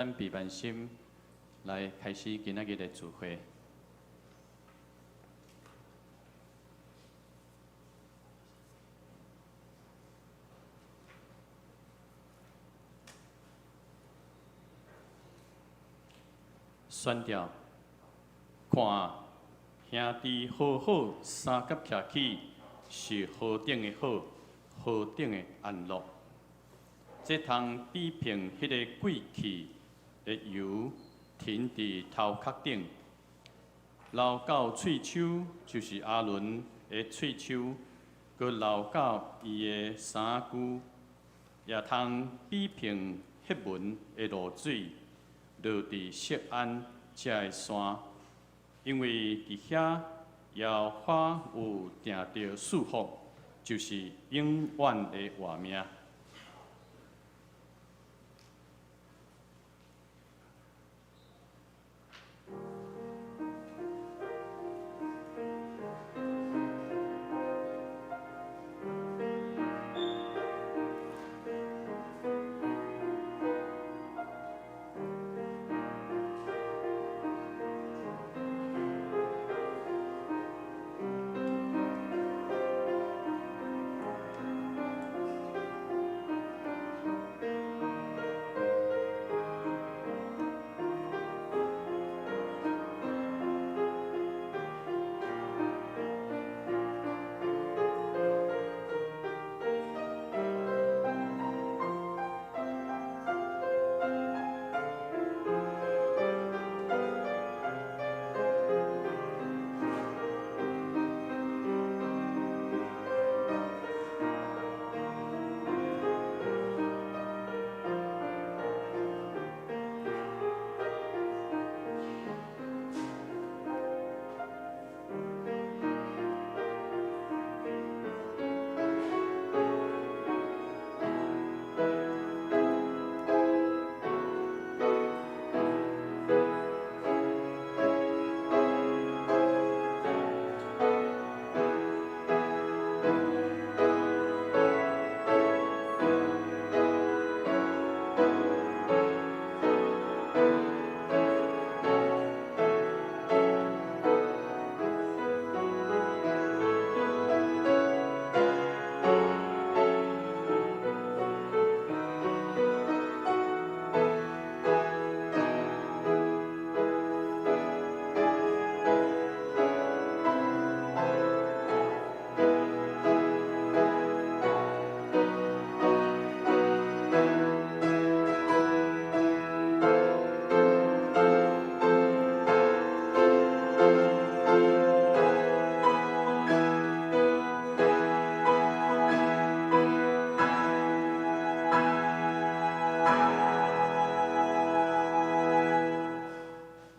咱閉萬心來開始今仔日的聚會。宣調，看兄弟好好相佮徛起，是何等的好，何等的安樂。這通比拼彼个貴氣的油停佇頭殼頂，流到喙鬚，就是亞倫的喙鬚，閣流到伊的衫褲，也通比拼彼文的露水，落佇錫安這个山，因為佇遐耶和華有定著賜福，就是永遠的活命。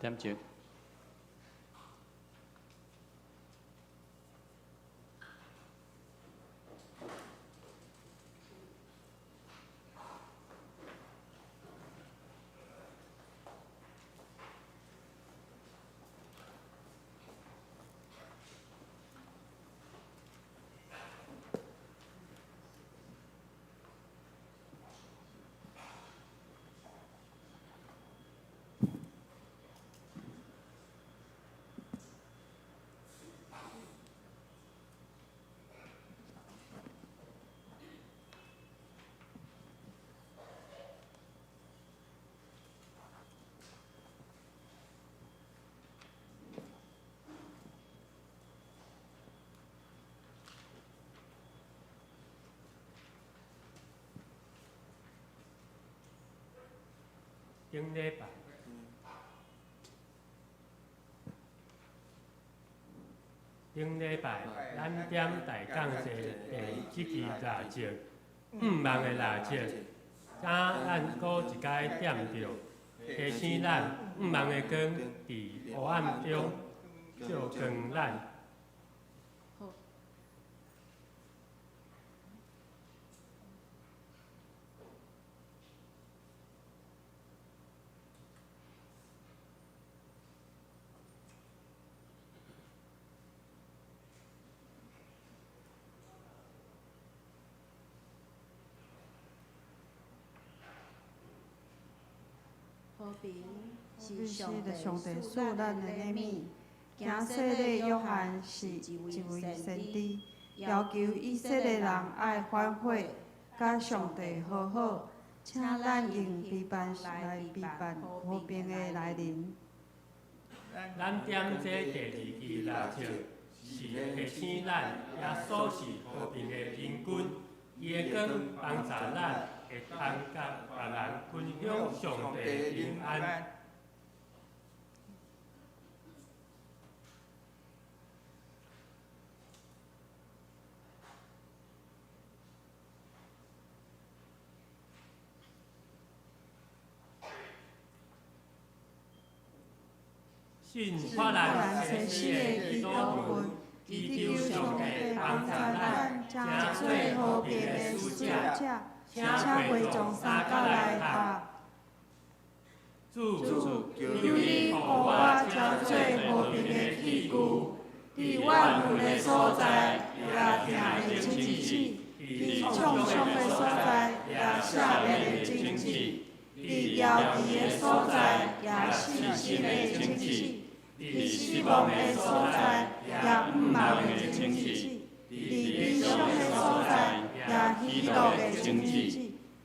點鐘。頂禮拜，頂禮拜，咱點大講祭第一支蠟燭，向望的蠟燭，今咱閣一擺點著，提醒咱向望的光佇黑暗中照光咱。好。和平是是上帝上帝赐咱赐咱的的礼物。礼物。行洗礼约翰是一位先知，要求以色列人愛反悔，佮上帝和好。請咱用陪伴來陪伴和平的來臨。咱點這第二支蠟燭，是提醒咱耶穌是和平的領軍，伊的光幫助咱會通佮別人分享上帝的平安。信法蘭西斯的祈禱文，祈求上帝幫助咱，成做和和平的使者，請會眾三角來讀。主，主，求求你予你予我我成成做做和平和平的的器具，器具，伫阮有的所在，也疼的种子；伫创伤的所在，也赦免的种子；伫摇旗的所在，也信心的种子；伫失望的所在，也毋望的种子；伫悲傷的所在，也喜樂的種子；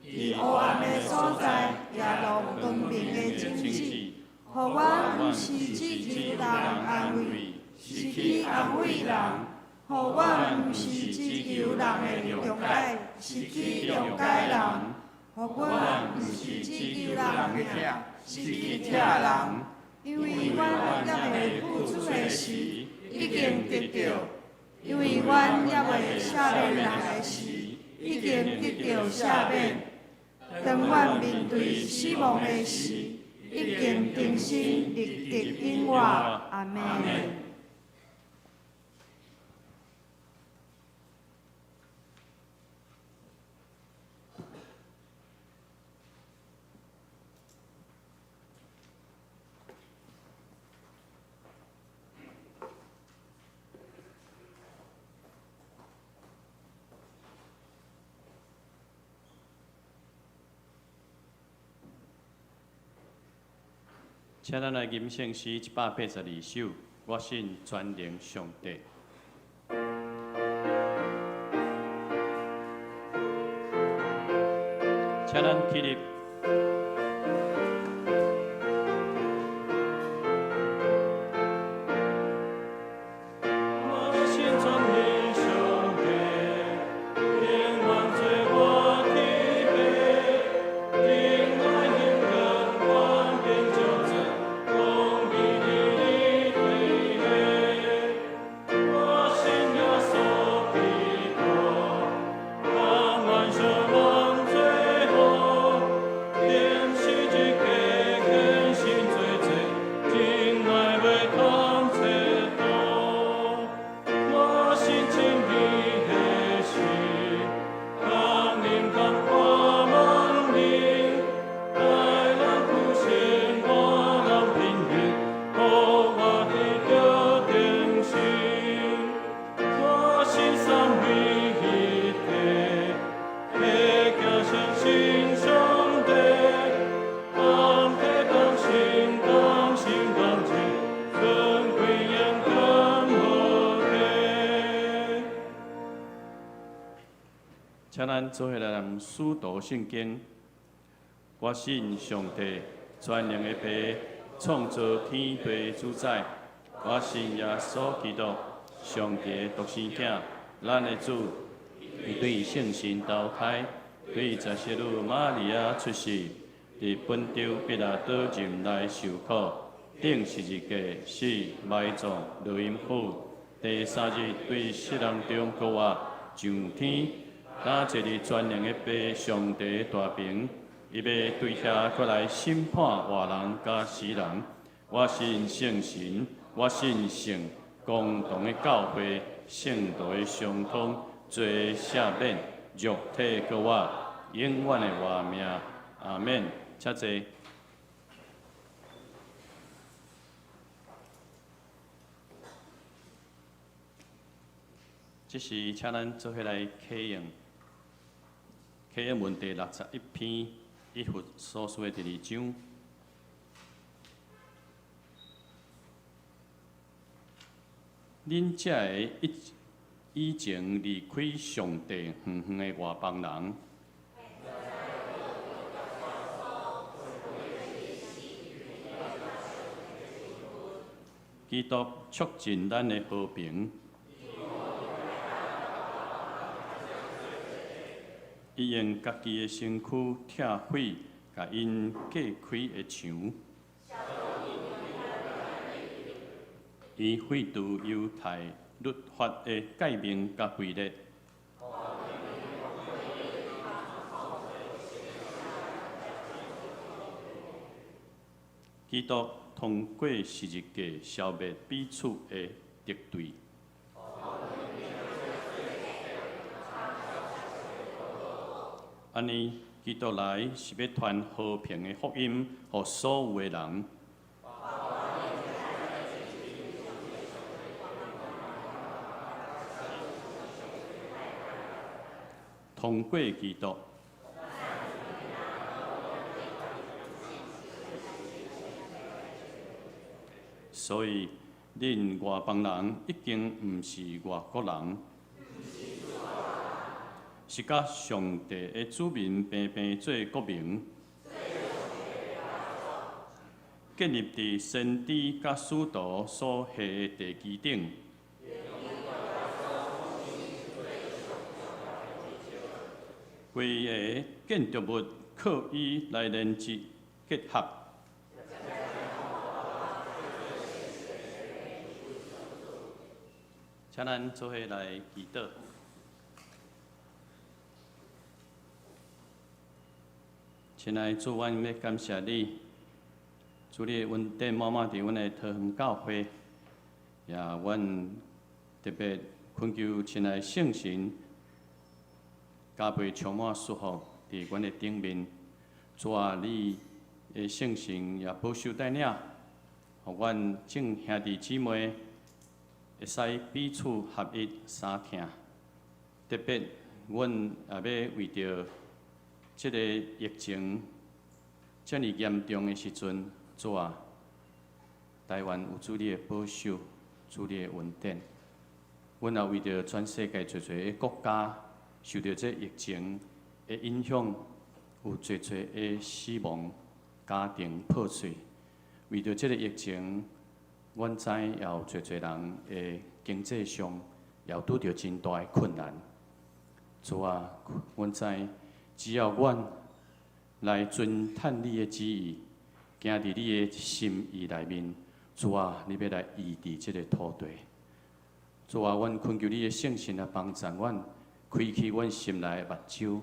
伫黑暗的所在，也露光明的種子。予阮毋是只求人安慰，是去安慰人；予阮毋是只求人的諒解，是去諒解人；予阮毋是只求人疼，是去疼人。因為阮猶未付出的時，已經得著；因為阮猶未赦免人的時，已經得著赦免。當阮面對死亡的時，已經重新立得永活。阿們。請咱來吟聖詩182首，我信全能上帝。請咱起立。我信全能上帝，永遠做我天父，仁愛勇敢，權柄掌權，公義日日退下。我信耶穌基督，甘願相望最好，天時日加虔心做祭，真愛袂通切斷。我信真理的神，感恩感看望你，大人苦心，我人貧窮，予我得著定心。我信三位一體，彼行相信上帝，同體同心同心同志，尊貴榮光無體。請咱做伙來念使徒聖經。我信上帝，全能的父，創造天地主宰。我信耶穌基督，上帝的獨生囝，咱的主。伊對聖神投胎，對十聖女瑪利亞出世，佇本丟彼拉多任內受苦，釘十字架死埋葬，落陰府。第三日對死人中復活，上天，今坐佇全能的父上帝大爿，伊欲對遐閣來審判活人佮死人。我信聖神，我信聖公同的教會，聖徒的相通，罪赦免，肉體復活，永遠的活命。阿們。請坐。這時，請咱做伙來啟用啟應文第61篇以弗所書的第二章。恁這个以前離開上帝遠遠的外邦人，基督促進咱的和平。伊用家己的身軀拆毀，共𪜶隔開的牆。伊廢除猶太律法的誡命佮規例。基督通過十字架消滅彼此的敵對。按呢，基督來是欲傳和平的福音，予所有的人。通過基督。所以，恁外邦人已經毋是外國人，是佮上帝的子民平平做國民，建立佇先知佮使徒所下的地基頂。規个建築物靠伊來連接結合。請咱做伙來祈禱。親愛的主，阮欲感謝你，主你的恩典滿滿佇阮的桃園教會，也阮特別懇求親愛的聖神加倍充滿祝福佇阮的頂面。主啊，你的聖神也保守帶領，予阮眾兄弟姊妹會使彼此合一相疼。特別，阮也欲為著這个疫情遮爾嚴重的時陣，主啊，台灣有主你的保守，主你的恩典。阮也為著全世界濟濟的國家受著這疫情的影響，有濟濟的死亡、家庭破碎。為著這个疫情，阮知也有濟濟人的經濟上也有拄著真大的困難。主啊，阮知只要阮來遵趁你的旨意，行佇你的心意內面，主啊，你欲來醫治這个土地。主啊，阮懇求你的聖神來幫助阮，開啟阮心內的目睭，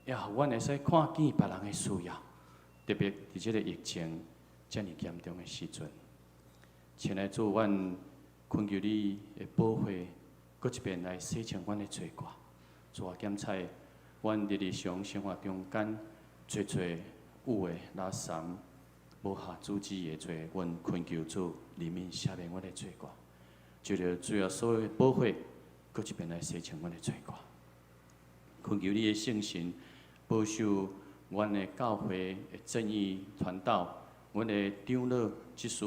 也予阮會使看見別人的需要，特別佇這个疫情遮爾嚴重的時陣。親愛的主，阮懇求你的寶血，閣一遍來洗清阮的罪過。主啊，檢採阮佇日常生活中間濟濟有的垃圾、無合主旨意的罪，阮懇求主憐憫赦免阮的罪過。藉著主耶穌的寶血，閣一遍來洗清阮的罪過。懇求你的聖神保守阮的教會的正義傳道，阮的長老、執事、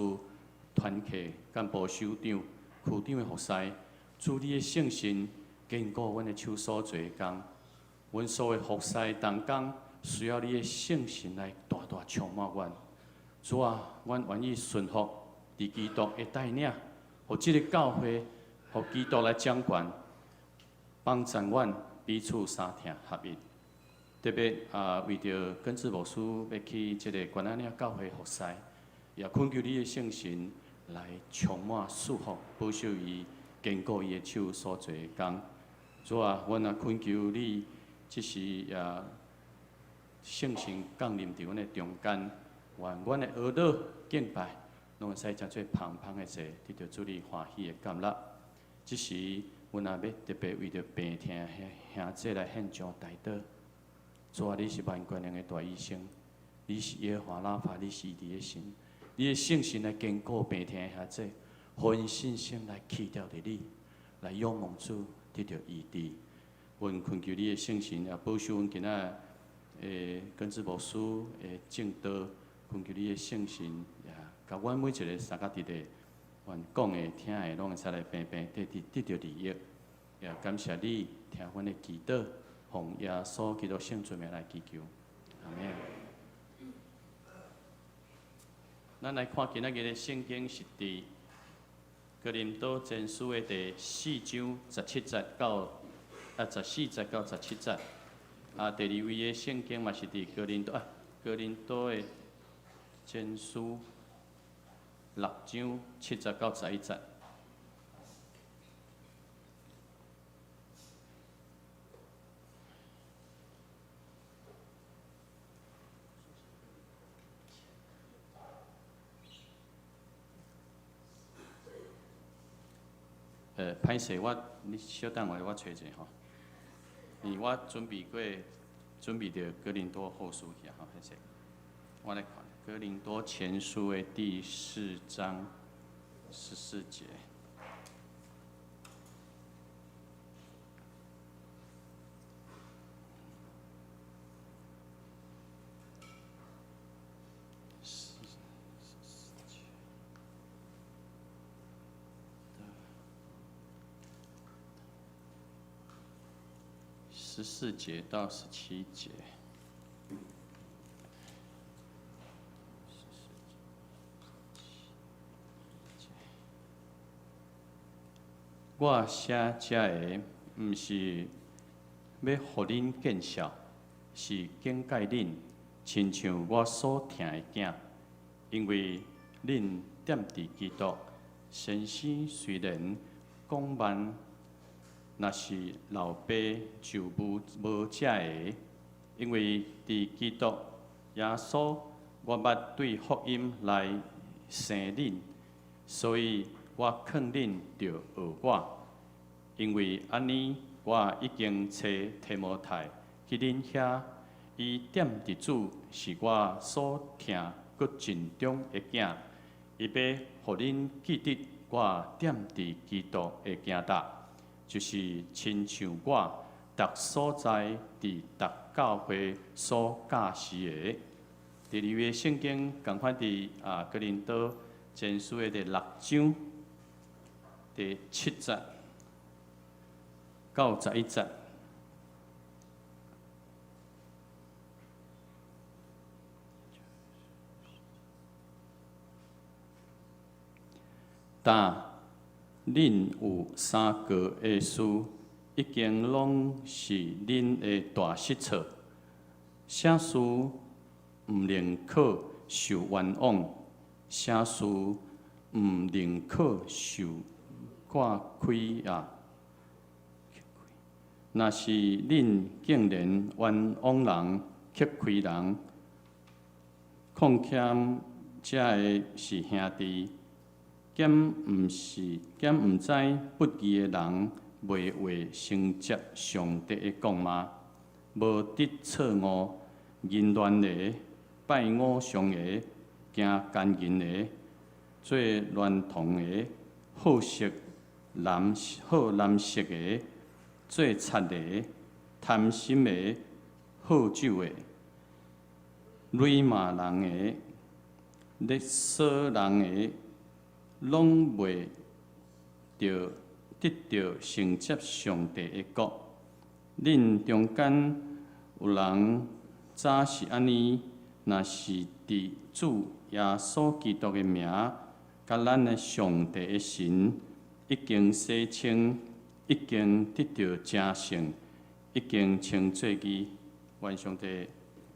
團契幹部首長、區長的服侍，主你的聖神堅固阮的手所做的工，阮所有服侍同工需要你的聖神來大大充滿阮。主啊，阮願意順服佇基督的帶領，予這个教會，予基督來掌權，幫助阮彼此相疼合一。特別啊，為著根治牧師欲去這个關仔嶺教會服侍，也懇求你的聖神來充滿祝福，保守伊，堅固伊的手所做的工。主啊，阮也懇求你，這時也聖神降臨佇阮的中間，願阮的禱告敬拜，攏會使成做芳芳的祭，得著主你歡喜的感納。這時，阮也欲特別為著病疼的兄姊來獻上代禱。主啊，你是萬全能的大醫生，你是耶和華拉法，你是醫治的神，你的聖神來堅固病疼的兄姊，予𪜶信心來起吊佇你，來仰望主得著醫治。阮懇求你的聖神也保守阮今仔的根治牧師的證道，懇求你的聖神也共阮每一个三甲弟弟願講的、聽的，攏會使來平平得得得著利益。也感謝你聽阮的祈禱，奉耶穌基督聖尊名來祈求，阿們。咱來看今仔日的聖經是佇哥林多前書的第四章十七節到14節到十七節。第二位的聖經嘛是佇哥林多的前書六章7節到11節。歹勢，你小等我，我揣者吼。因為我準備過，準備著哥林多後書去啊，吼，歹勢。我來看哥林多前書的第四章14節。十四節到17節。我寫這个，毋是欲予恁見笑，是警戒恁，親像我所疼的囝。因為恁踮佇基督，先生雖然講慢，若是老爸就無這个，因為佇基督耶穌，我捌對福音來生恁，所以我勸恁著學我，因為按呢，我已經差提摩太去恁遐，伊踮佇主是我所疼閣盡忠的囝，伊欲予恁記得我踮佇基督的行踏。就是親像我逐所在佇逐教會所教示的。第二位聖經仝款佇哥林多前書的第六章第七節到11節。但恁有三個的事，已經攏是恁的大失錯。啥事毋寧可受冤枉，啥事毋寧可受割虧啊？若是恁竟然冤枉人、吃虧人，況且這个是兄弟。敢毋是？敢毋知不義的人袂會承接上帝的國嗎？無得錯誤，淫亂的、拜偶像的、行姦淫的、做孌童的、好男色的、做賊的、貪心的、好酒的、辱罵人的、勒索人的，攏袂著得著承接上帝的國。恁中間有人早是按呢，若是佇主耶穌基督的名，佮咱的上帝的神已經洗清，已經得著成聖，已經稱做義。願上帝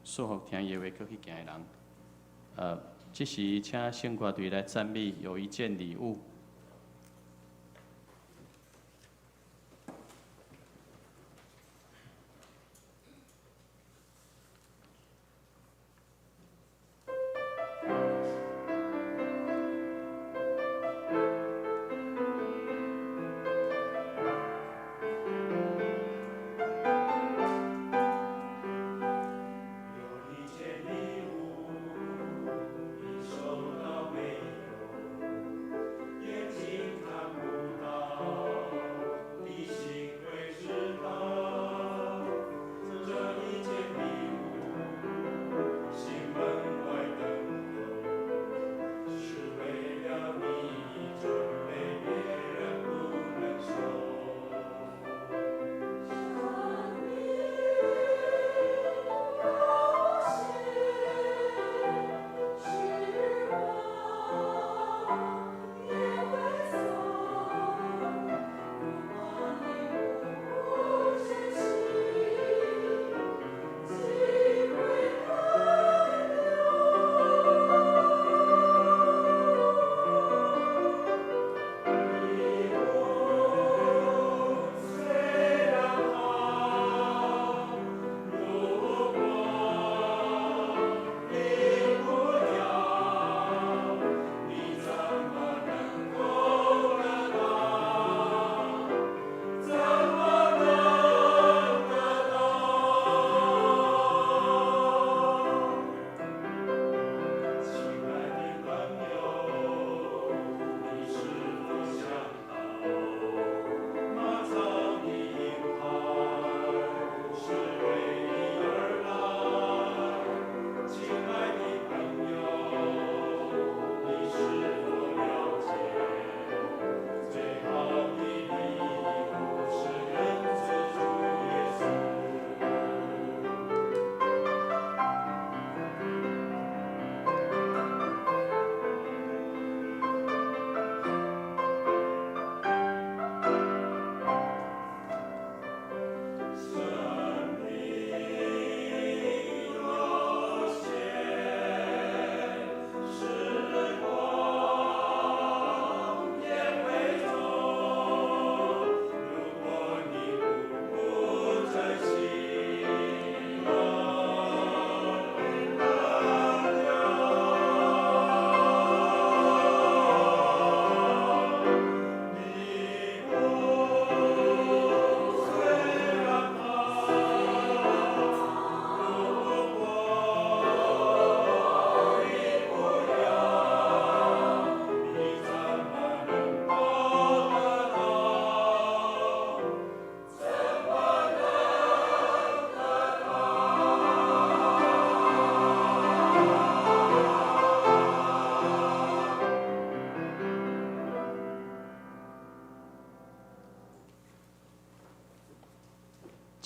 賜福聽伊的話，閣去行的人。這時請聖歌隊來讚美，有一件禮物。有一件禮物，你收到沒有？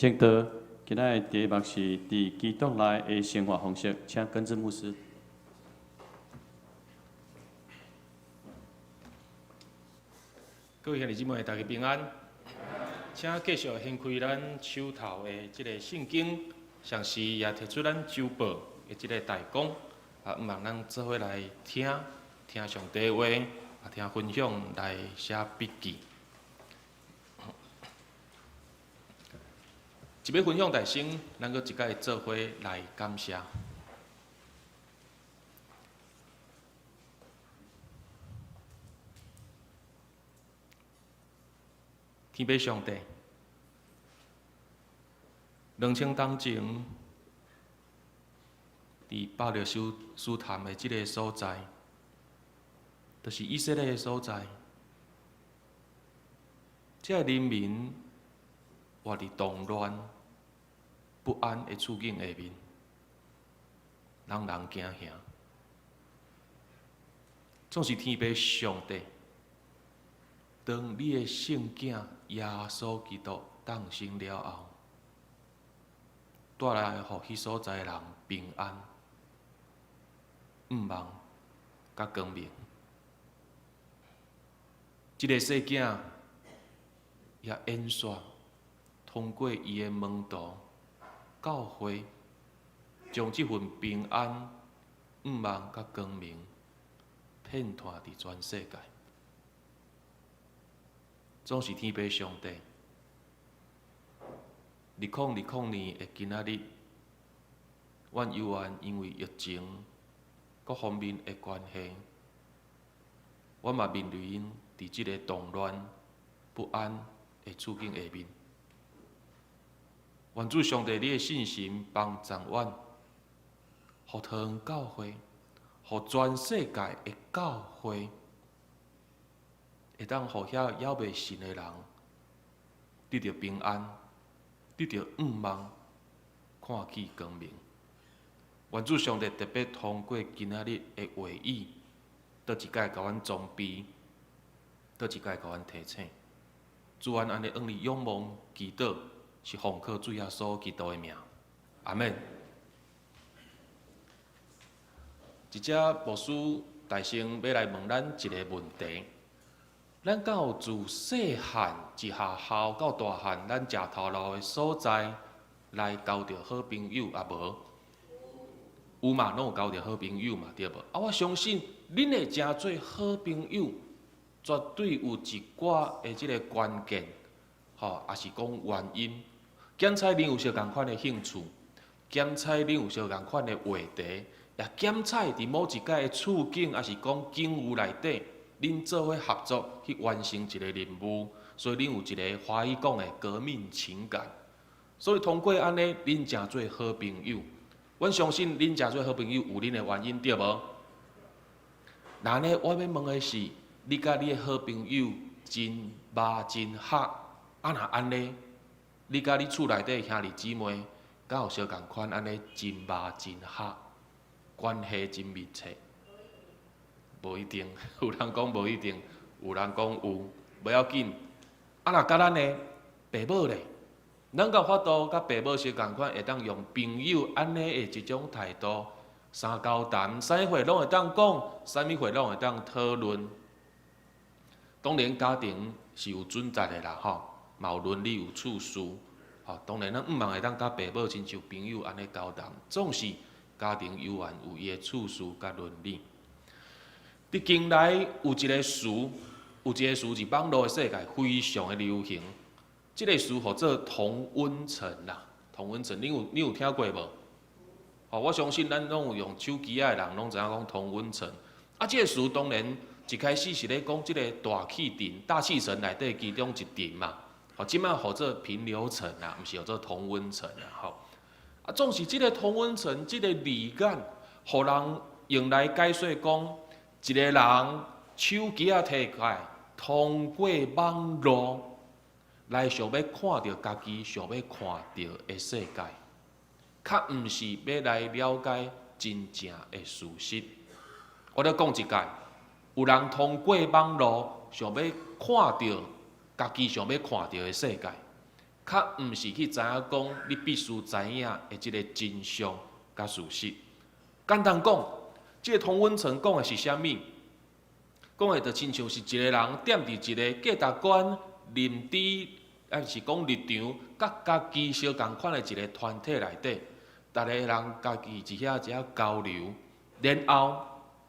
請到今仔的題目是佇基督內的生活方式，請根治牧師。各位兄弟姊妹，大家平安。請繼續掀開咱手頭的這个聖經，同時也提出咱周報的這个大綱，啊，向望咱做伙來聽，聽上帝話，啊，聽分享來寫筆記。一欲分享大先，咱閣一擺做伙來感謝。天父上帝，2000冬前，佇巴勒斯坦的這个所在，就是以色列的所在，這个人民活佇動亂、不安的處境下面，人人驚嚇。總是天父上帝，當你的聖囝耶穌基督誕生了後，帶來予彼所在的人平安、向望、佮光明。這个細囝也演煞通過伊的門徒教會，將這份平安、向望佮光明，遍傳佇全世界。總是天父上帝，2020年的今仔日，阮猶原因為疫情各方面的關係，阮嘛面臨佇這个動亂、不安的處境下面。願主上帝，你的信心幫助阮，予桃園教會，予全世界的教會，會當予遐猶未信的人得著平安，得著向望，看見光明。願主上帝特別通過今仔日的話語，閣一擺共阮裝備，閣一擺共阮提醒。主，阮按呢向你仰望祈禱，是奉靠主耶穌基督的名，阿們。一隻牧師大聲欲來問咱一个問題：咱敢有自細漢自學校到大漢，咱食頭路的所在來交著好朋友抑無？有嘛，攏有交著好朋友嘛，對無？啊，我相信恁會成做好朋友，絕對有一寡的這个關鍵，吼，抑是講原因。檢採恁有相仝款的興趣，檢採恁有相仝款的話題，也檢採佇某一擺的處境，抑是講境遇內底，恁做伙合作去完成一個任務，所以恁有一个華語講的革命情感。所以通過按呢，恁成做好朋友。阮相信恁成做好朋友有恁的原因，對無？那呢，我欲問的是，你佮你的好朋友真密真合，啊若按呢，你佮你厝內底兄弟姊妹，敢有相仝款按呢真密真合，關係真密切？無一定，有人講無一定，有人講有，無要緊。啊若佮咱的爸母咧，咱敢有法度佮爸母相仝款，會當用朋友按呢的一種態度，三交談，啥物話攏會當講，啥物話攏會當討論。當然家庭是有準則的啦，吼，嘛有倫理有次序，吼。當然咱向望會當佮爸母親像朋友按呢交談，總是家庭猶原有伊的次序佮倫理。佇近來有一个詞，有一个詞佇網路的世界非常的流行，這个詞號做同溫層啦。同溫層，你有聽過無？吼，我相信咱攏有用手機仔的人，攏知影講同溫層。啊，這个詞當然一開始是咧講這个大氣層，大氣層內底其中一層嘛。吼，這擺號做平流層啦，毋是號做同溫層啦。吼，啊，總是這个同溫層，這个字眼，予人用來解說講，一个人手機仔提起來，通過網路來想欲看著家己想欲看著的世界，較毋是欲來了解真正的事實。我咧講一擺，有人通過網路想欲看著家己想欲看著的世界，較毋是去知影講你必須知影的這个真相佮事實。簡單講，這个同溫層講的是啥物？講的就親像是一个人踮佇一个價值觀、認知，抑是講立場，佮家己相仝款的一个團體內底，逐个人家己佇遐一遐交流，然後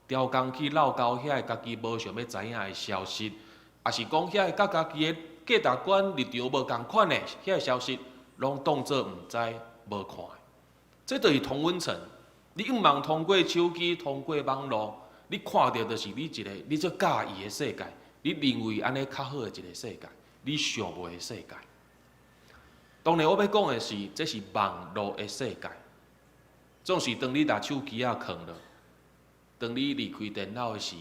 刁工去漏交遐个家己無想欲知影的消息，抑是講遐个佮家己的價值觀、立場無仝款的遐个消息，攏當做毋知無看。這就是同溫層。你向望通過手機、通過網路，你看著就是你一个你足佮意的世界，你認為按呢較好的一个世界，你想欲的世界。當然，我欲講的是，這是網路的世界。總是當你共手機仔囥落，當你離開電腦的時，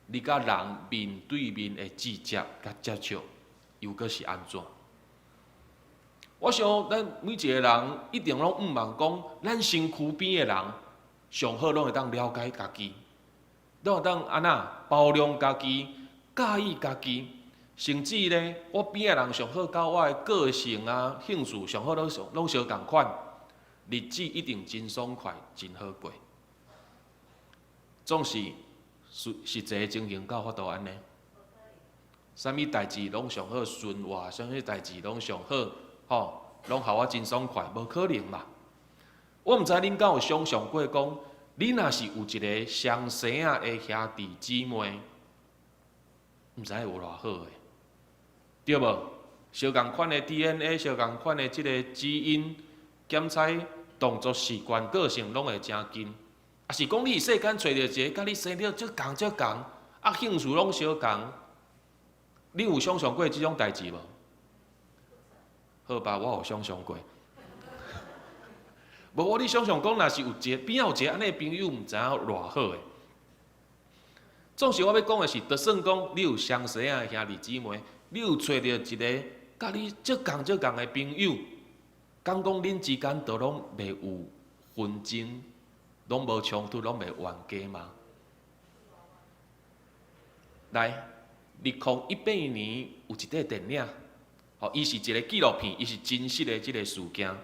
你佮人面對面的直接佮接觸，又閣是按怎？我想，咱每一个人一定攏向望講，咱身軀邊的人上好攏會當了解家己，攏會當按怎包容家己、佮意家己，甚至咧，我邊的人上好佮我的個性啊、興趣上好攏相仝款，日子一定真爽快、真好過。總是實際情形敢有法度按呢？啥物代誌攏上好順活，啥物代誌攏上好，吼，攏予我真爽快，無可能嘛。我毋知恁敢有想像過講，你若是有一个雙生仔的兄弟姊妹，毋知會有偌好的，對無？相仝款的 DNA，相仝款的這个基因，檢採動作習慣、個性攏會誠近。抑是講你世間揣著一个佮你生得足仝足仝，啊興趣攏相仝，你有想像過這種代誌無？好吧，我有想像過。無，我咧想像講，若是有一个邊仔有一个按呢朋友，毋知影偌好的。總是我欲講的是，就算講你有雙生仔的兄弟姊妹，你有揣著一个佮你足仝足仝的朋友，敢講恁之間都攏袂有紛爭，攏無衝突，攏袂冤家嗎？來，2018年有一塊電影，吼，伊是一个紀錄片，伊是真實的這个事件。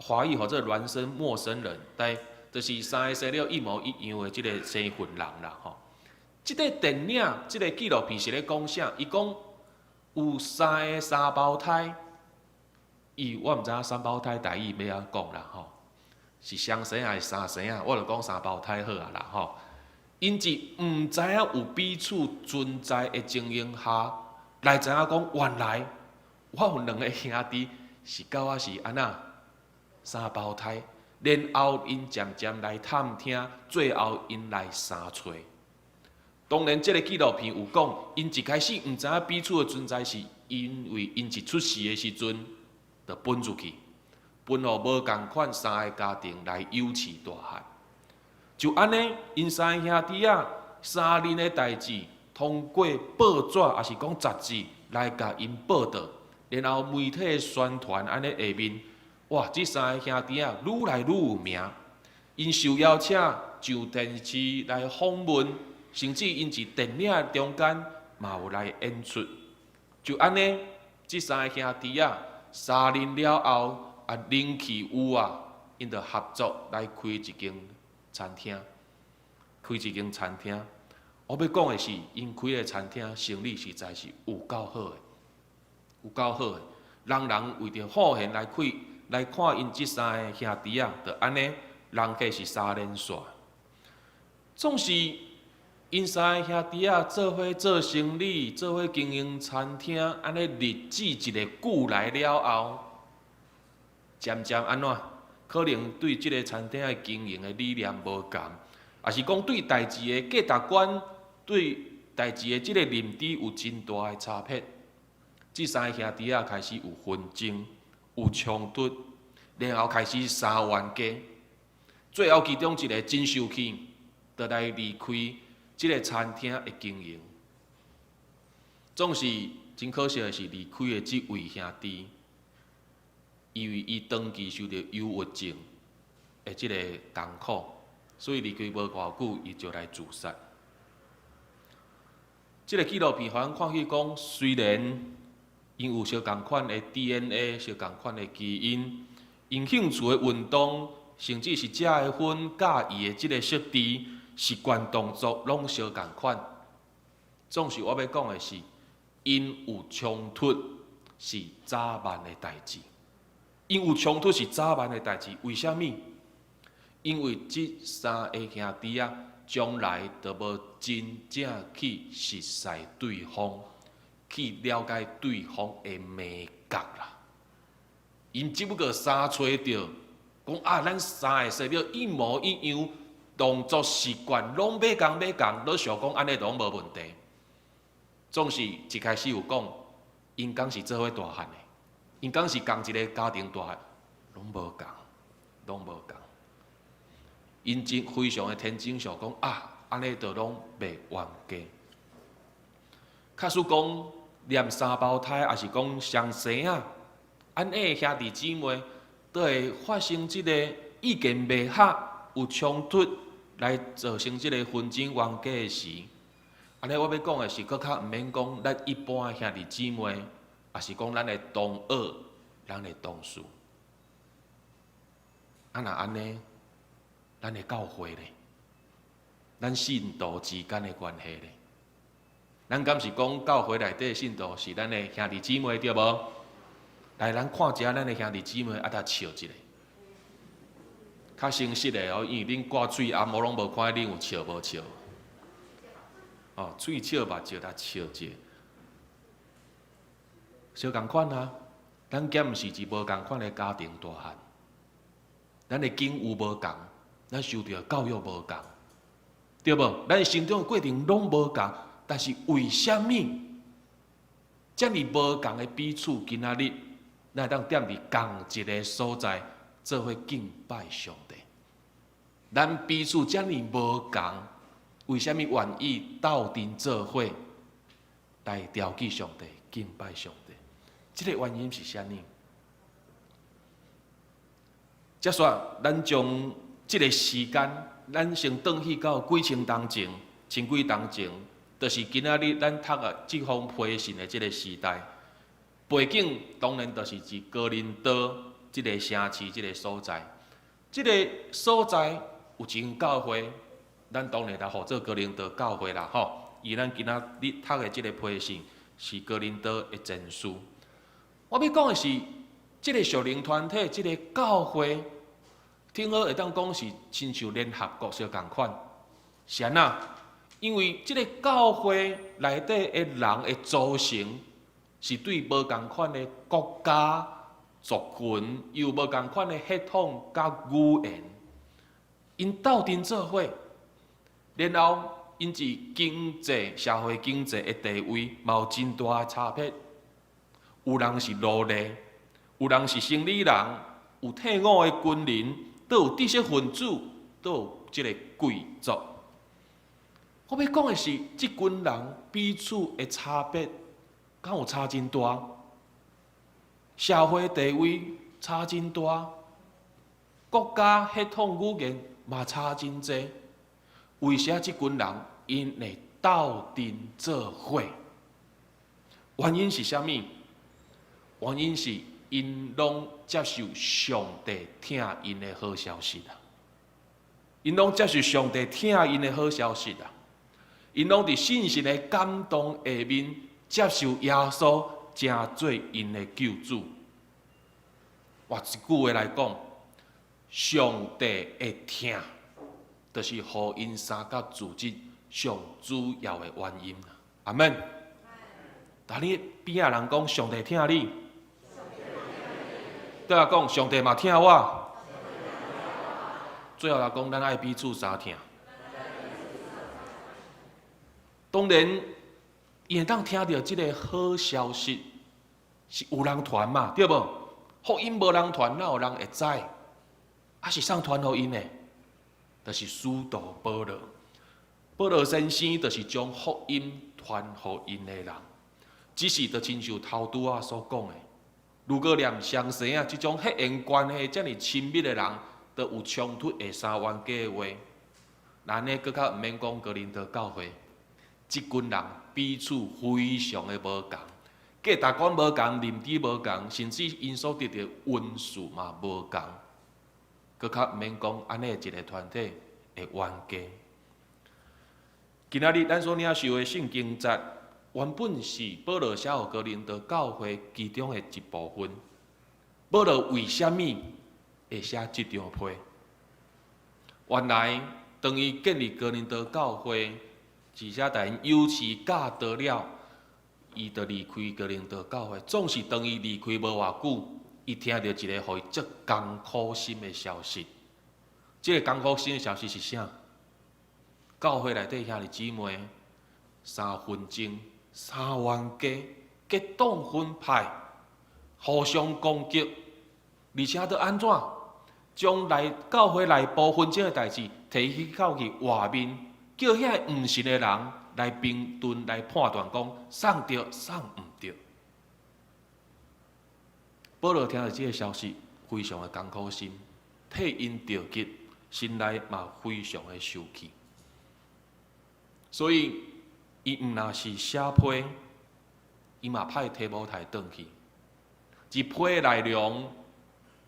華語號做孿生陌生人，但就是三个生了一模一樣的這个生份人啦，吼。這个電影，這个紀錄片是咧講啥？伊講有三個三胞胎，伊我毋知影三胞胎台語欲按怎講啦，吼，是雙生還是三生仔？我就講三胞胎好啊啦，吼。𪜶佇毋知影有彼此存在的情形下，來知影講原來我有兩个兄弟是佮我是按怎三胞胎，然後𪜶漸漸來探聽，最後𪜶來相揣。當然，這个紀錄片有講，𪜶一開始毋知影彼此的存在，是因為𪜶一出世的時陣就分出去，分予無仝款三个家庭來養飼大漢。就按呢，𪜶三个兄弟仔三年的代誌，通過報紙抑是講雜誌來共𪜶報導，然後媒體宣傳按呢下面，哇！這三个兄弟仔愈來愈有名，𪜶受邀請上電視來訪問，甚至𪜶佇電影中間嘛有來演出。就按呢，這三个兄弟仔3年了後，啊，人氣有啊，𪜶就合作來開一間餐廳，開一間餐廳。我欲講的是，𪜶開的餐廳生意實在是有夠好的，有夠好的。人人為著好閒來開來看𪜶這三个兄弟仔，就按呢，人客是三連紲。總是𪜶三个兄弟仔做伙做生意，做伙經營餐廳，按呢日子一个久來了後，漸漸按怎？可能對這个餐廳的經營的理念無仝，抑是講對代誌的價值觀、對代誌的這个認知有真大的差別。這三个兄弟仔開始有紛爭、有衝突，然後開始相冤家。最後其中一个真受氣，就來離開這个餐廳的經營。總是真可惜的是，離開的這位兄弟，因為伊長期受著憂鬱症的這个艱苦，所以離開無偌久，伊就來自殺。這个紀錄片予咱看見講，雖然 𪜶有相仝款的 DNA，相仝款的基因，𪜶興趣的運動，甚至是食的薰、佮意的這个設置、習慣動作，攏相仝款。總是我欲講的是，𪜶有衝突是早晚的代誌。𪜶有衝突是早晚的代誌，為啥物？因為這三个兄弟仔，將來都無真正去熟似對方，去了解對方的眉角啦。𪜶只不過衫揣著，講啊，咱三个生了一模一樣，動作習慣攏欲仝欲仝，攏想講按呢攏無問題。總是一開始有講，𪜶敢是做伙大漢的，𪜶敢是仝一个家庭大漢，攏無仝，攏無仝。𪜶真非常的天真，想講啊，按呢就攏袂冤家。假使講連三胞胎，抑是講雙生仔，按呢兄弟姊妹都會發生這个意見袂合、有衝突，來造成這個紛爭冤家的時，按呢我欲講的是，閣較毋免講咱一般的兄弟姊妹，抑是講咱的同學、咱的同事。啊，若按呢，咱的教會咧，咱信徒之間的關係咧，咱敢是講教會內底的信徒是咱的兄弟姊妹對無？來，咱看一下咱的兄弟姊妹，啊，搭笑一下。較誠實的哦，因為恁掛喙罨，我攏無看見恁有笑無笑。哦，喙笑目笑，來笑一下。相仝款啊，咱敢毋是佇無仝款的家庭大漢，咱的境遇無仝，咱受著教育無仝，對無？咱成長的過程攏無仝，但是為啥物遮爾無仝的彼此，今仔日咱會當踮佇仝一个所在，做伙敬拜上帝？咱彼此遮爾無仝，為啥物願意鬥陣做伙來調記上帝、敬拜上帝？這个原因是啥物？接煞，咱將這个時間，咱先轉去到幾千冬前，千幾冬前，就是今仔日咱讀的這封批信的這个時代。背景當然就是佇哥林多這个城市、這个所在。這个所在有一間教會，咱當然來號做哥林多教會啦，吼。以咱今仔日讀的這个批信是哥林多的前書。我欲講的是，這个屬靈團體，這个教會，挺好會當講是親像聯合國相仝款。是按怎？因為這个教會內底的人的組成，是對無仝款的國家、族群，又無仝款的血統佮語言，𪜶鬥陣做伙，然後𪜶佇經濟、社會經濟的地位，嘛有真大的差別。有人是奴隸，有人是生理人，有退伍的軍人，都有知識分子，都有這个貴族。我欲講的是，這群人彼此的差別，敢有差真大？社會地位差真大，國家血統語言嘛差真濟。為啥這群人𪜶會鬥陣做伙？原因是啥物？原因是𪜶攏接受上帝疼𪜶的好消息啦。𪜶攏接受上帝疼𪜶的好消息啦。𪜶攏佇信心的感動下面接受耶穌，成做𪜶的救主。換一句話來講，上帝的疼，就是予𪜶三角組織上主要的原因。阿門。但你邊仔人講上帝疼你，對我講上帝嘛疼我。最後來講，咱愛彼此相疼。當然，伊會當聽著這个好消息，是有人傳嘛，對無？福音無人傳，哪有人會知？啊，是啥傳予𪜶的？就是使徒保羅。保羅先生就是將福音傳予𪜶的人。只是就親像頭拄仔所講的，如果連雙生仔這種血緣關係遮爾親密的人，都有衝突會生冤家的話，咱呢閣較毋免講哥林多教會，這群人彼此非常的無仝，價值觀無仝，認知無仝，甚至𪜶所得著恩賜嘛無仝，閣較毋免講按呢一个團體會冤家。今仔日咱所領受的聖經節，原本是保羅寫予哥林多教會其中的一部分。保羅為啥物會寫這張批？原來當伊建立哥林多教會，而且共𪜶幼稚教導了，伊就離開哥林多教會。總是當伊離開無偌久，伊聽著一个予伊足艱苦心的消息。這个艱苦心的消息是啥？教會內底兄弟姊妹三紛爭、三冤家、結黨分派、互相攻擊，而且閣按怎？將內教會內部紛爭的代誌提去到去外面，叫遐个毋信的人來評論、來判斷，講啥對，啥毋對。保羅聽著這个消息，非常的艱苦心，替𪜶著急，心內嘛非常的受氣。所以，伊毋若是寫批，伊嘛派提摩太轉去。這批內容，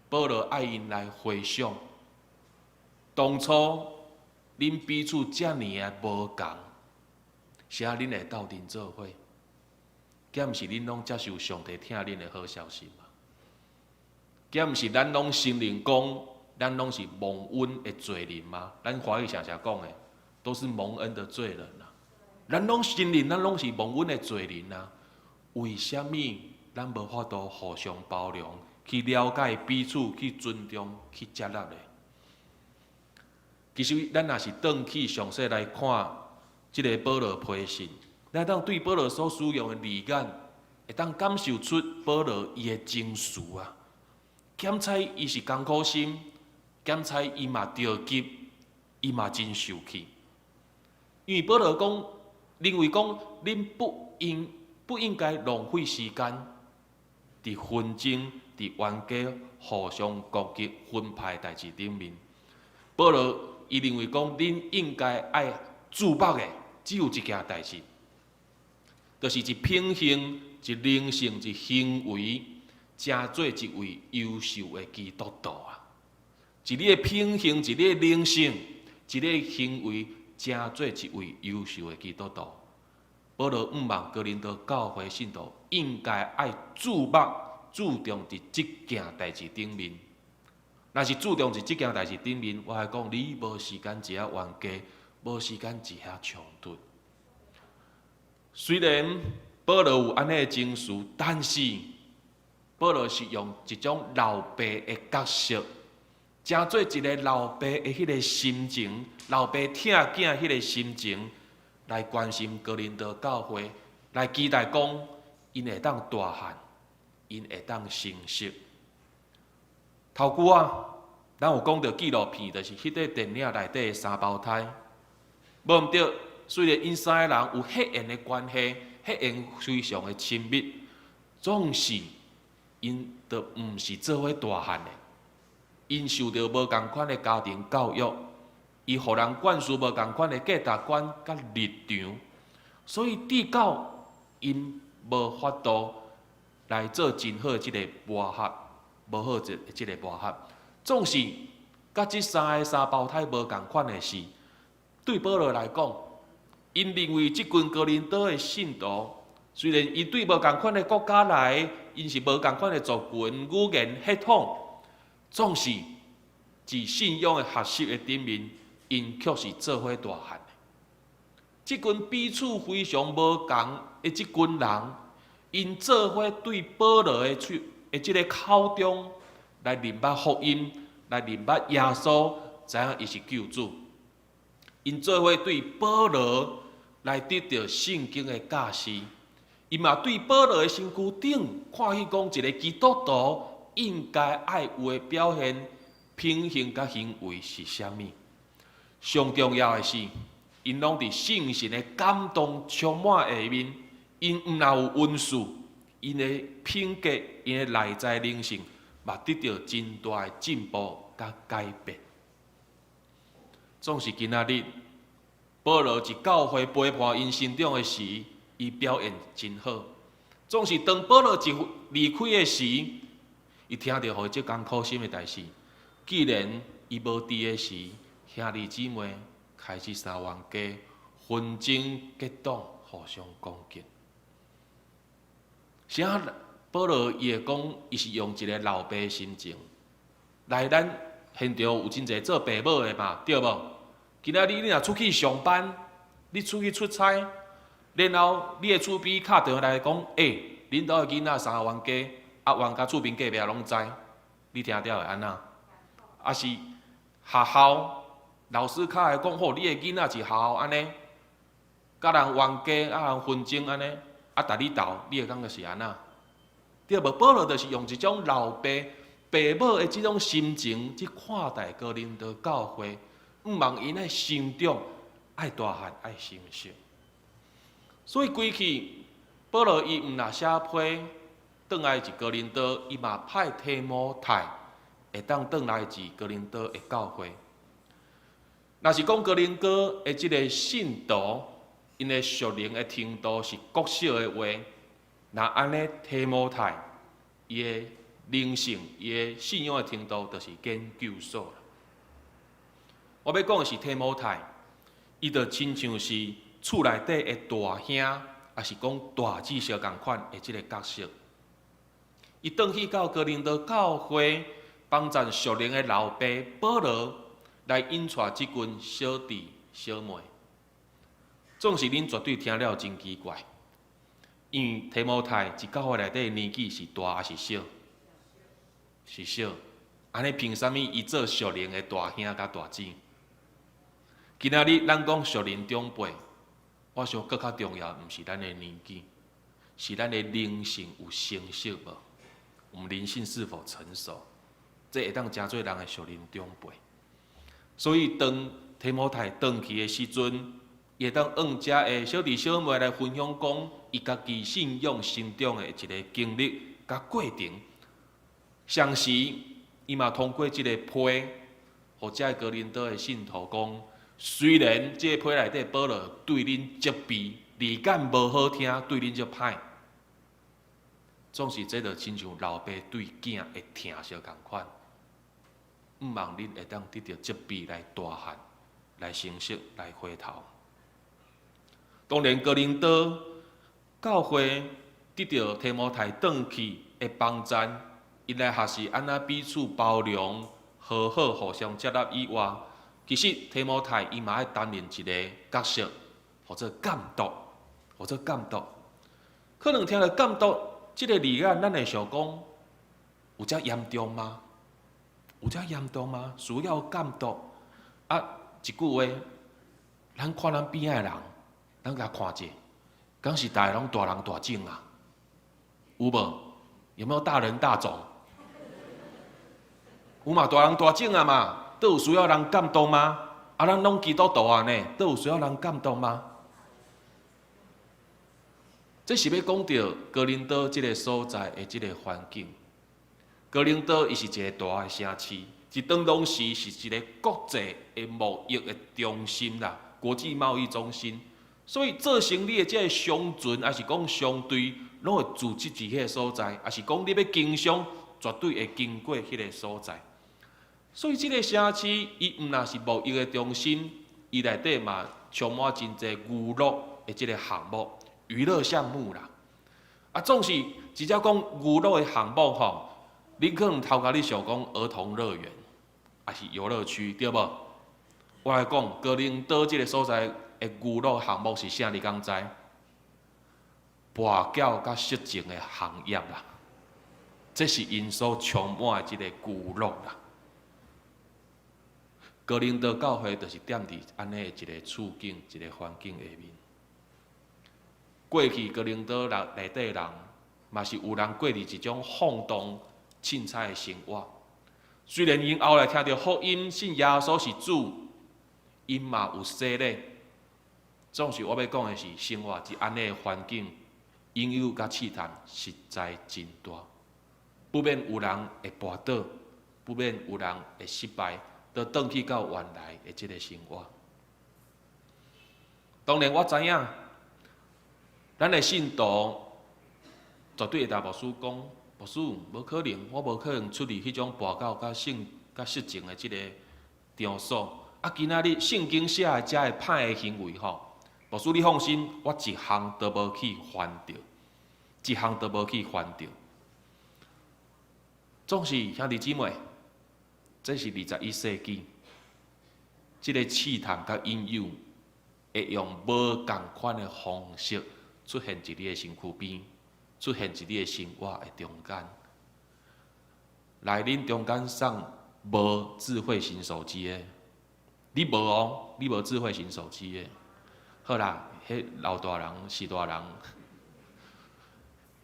保羅愛𪜶來回想，當初恁彼此遮爾的無仝，啥恁會鬥陣做伙？敢毋是恁攏接受上帝疼恁的好消息嗎？敢毋是咱攏承認講，咱攏是蒙恩的罪人嗎？咱華語常常講的，都是蒙恩的罪人啊！咱攏承認，咱攏是蒙恩的罪人啊！為啥物咱無法度互相包容，去了解彼此，去尊重，去接納呢？其實，咱若是轉去詳細來看這个保羅批信，咱當對保羅所使用的字眼，會當感受出保羅伊的情緒啊。檢採伊是艱苦心，檢採伊嘛著急，伊嘛真受氣。因為保羅講，認為講，恁不應該浪費時間，佇紛爭、佇冤家、互相攻擊、分派代誌頂面。保羅伊認為講，恁應該愛注目的只有一件代誌，就是一品行、一靈性、一行為，成做一位優秀的基督徒啊！一你的品行，一你的靈性，一你的行為，成做一位優秀的基督徒。保羅向望哥林多教會信徒應該愛注目、注重佇這件代誌頂面。若是注重佇這件代誌頂面，我來講，你無時間佇遐冤家，無時間佇遐衝突。雖然保羅有按呢的情緒，但是保羅是用一種老爸的角色，成做一个老爸的彼个心情，老爸疼囝彼个心情，來關心哥林多教會，來期待講，𪜶會當大漢，𪜶會當成熟。頭拄仔，咱有講著紀錄片，就是彼塊電影內底的三胞胎，無毋對。雖然𪜶三个人有血緣的關係，血緣非常的親密，總是𪜶都毋是做伙大漢的。𪜶受著無仝款的家庭教育，伊予人灌輸無仝款的價值觀佮立場，所以直到𪜶無法度來做真好的這个磨合，無好這个磨合，總是佮這三个三胞胎無仝款的是，對保羅來講，𪜶認為這群哥林多的信徒，雖然伊對無仝款的國家來，𪜶是無仝款的族群、語言、血統，總是佇信仰的學習的頂面，𪜶卻是做伙大漢的。這群彼此非常無仝的這群人，𪜶做伙對保羅的喙的這个口中來認捌福音，來認捌耶穌，知影伊是救主。𪜶做伙對保羅來得著聖經的教示，伊嘛對保羅的身軀頂看彼講一个基督徒應該愛有的表現、品行佮行為是啥物。上重要的是，𪜶攏佇聖神的感動充滿下面，𪜶毋若有恩賜，𪜶的品格、𪜶的內在靈性，嘛得著真大的進步佮改變。總是今仔日，保羅佇教會陪伴𪜶成長的時，伊表現真好。總是當保羅一離開的時，伊聽著予伊足艱苦心的代誌。既然伊無佇的時，兄弟姊妹開始三冤家紛爭結黨，互相攻擊。啥保羅伊會講，伊是用一个老爸心情來咱現場有真濟做爸母的嘛，對無？今仔日你若出去上班，你出去出差，然後你的厝邊敲電話來講，欸，恁兜的囡仔三冤家，啊冤甲厝邊隔壁攏知，你聽著會按怎？抑是學校老師敲來講，吼，你的囡仔佇學校按呢，佮人冤家，啊人紛爭按呢，啊逐你鬥，你會感覺是按怎？對無？保羅就是用一種老爸爸母的這種心情去看待哥林多教會，向望𪜶愛成長，愛大漢，愛成熟。所以規氣，保羅伊毋若寫批轉來佇哥林多，伊嘛派提摩太會當轉來佇哥林多的教會。若是講哥林多的這个信徒，𪜶的屬靈的程度是國小的話，若按呢提摩太，伊的靈性、伊的信仰的程度，就是研究所啦。我欲講的是提摩太，伊就親像是厝內底的大兄，抑是講大姊相仝款的這个角色。伊轉去到哥林多教會，幫贊屬靈的老爸保羅來引帶這群小弟小妹。總是恁絕對聽了真奇怪，因為提摩太佇教會內底年紀是大抑是小？是小。按呢憑啥物伊做屬靈的大兄佮大姊？今仔日咱講屬靈長輩，我想閣較重要，毋是咱的年紀，是咱的靈性有成熟無？我們靈性是否成熟？這會當成做人的屬靈長輩。所以當提摩太轉去的時陣，伊會當向遮的小弟小妹來分享講，伊家己信仰成長的一个經歷佮過程。同時，伊嘛通過這个批，予遮哥林多的信徒講，雖然這个批內底保羅對恁責備，字眼無好聽，對恁足歹，總是這就親像老爸對囝的疼惜仝款。向望恁會當得著責備來大漢，來成熟，來回頭。當然，哥林多教會得著提摩太轉去的幫贊，𪜶來學習按怎彼此包容、和好、互相接納以外，其實提摩太伊嘛愛擔任一个角色，號做監督，號做監督。可能聽著監督這个字眼，咱會想講，有遮嚴重嗎？有遮嚴重嗎？需要監督？啊，一句話，咱看咱邊仔的人，咱共看者，敢是逐个攏大人大種啊？有無？有沒有大人大種？有嘛，大人大種啊嘛，佗有需要人監督嗎？啊，咱攏基督徒啊呢，佗有需要人監督嗎？這是欲講著哥林多這个所在的這个環境。哥林多伊是一个大的城市，佇當當時是一个國際的貿易的中心啦，國際貿易中心。所以做生意的這个商船，抑是講商隊，攏會聚集佇彼个所在，抑是講你欲經商，絕對會經過彼个所在。所以這个城市，伊毋若是貿易的中心，伊內底嘛充滿真濟娛樂的這个項目、娛樂項目啦。啊，總是直接講娛樂的項目吼，你可能頭殼咧想講兒童樂園，抑是遊樂區，對無？我來講，哥林多這个所在的娛樂項目是啥？你敢知？跋筊佮色情的行業啦，這是𪜶所充滿的這个娛樂啦。哥林多教會就是踮佇按呢的一个處境、一个環境下面。過去哥林多人內底人，嘛是有人過佇一種放蕩、凊彩的生活。雖然𪜶後來聽著福音，信耶穌是主，𪜶嘛有洗禮。總是我欲講的是，生活佇按呢的環境，引誘佮試探實在真大，不免有人會跋倒，不免有人會失敗，都轉去到原來的這个生活。當然我知影，咱的信徒絕對會共牧師講，牧師無可能，我無可能出入彼種跋敨佮性佮色情的這个場所。啊，今仔日聖經寫的遮个歹的行為吼，牧師你放心，我一項都無去犯著，一項都無去犯著。總是兄弟姊妹，這是21世紀，這个試探佮引誘會用無仝款的方式出現佇你的身軀邊，出現佇你的生活的中間。來，恁中間啥人無智慧型手機的？你無哦，你無智慧型手機的。好啦，彼老大人是大人，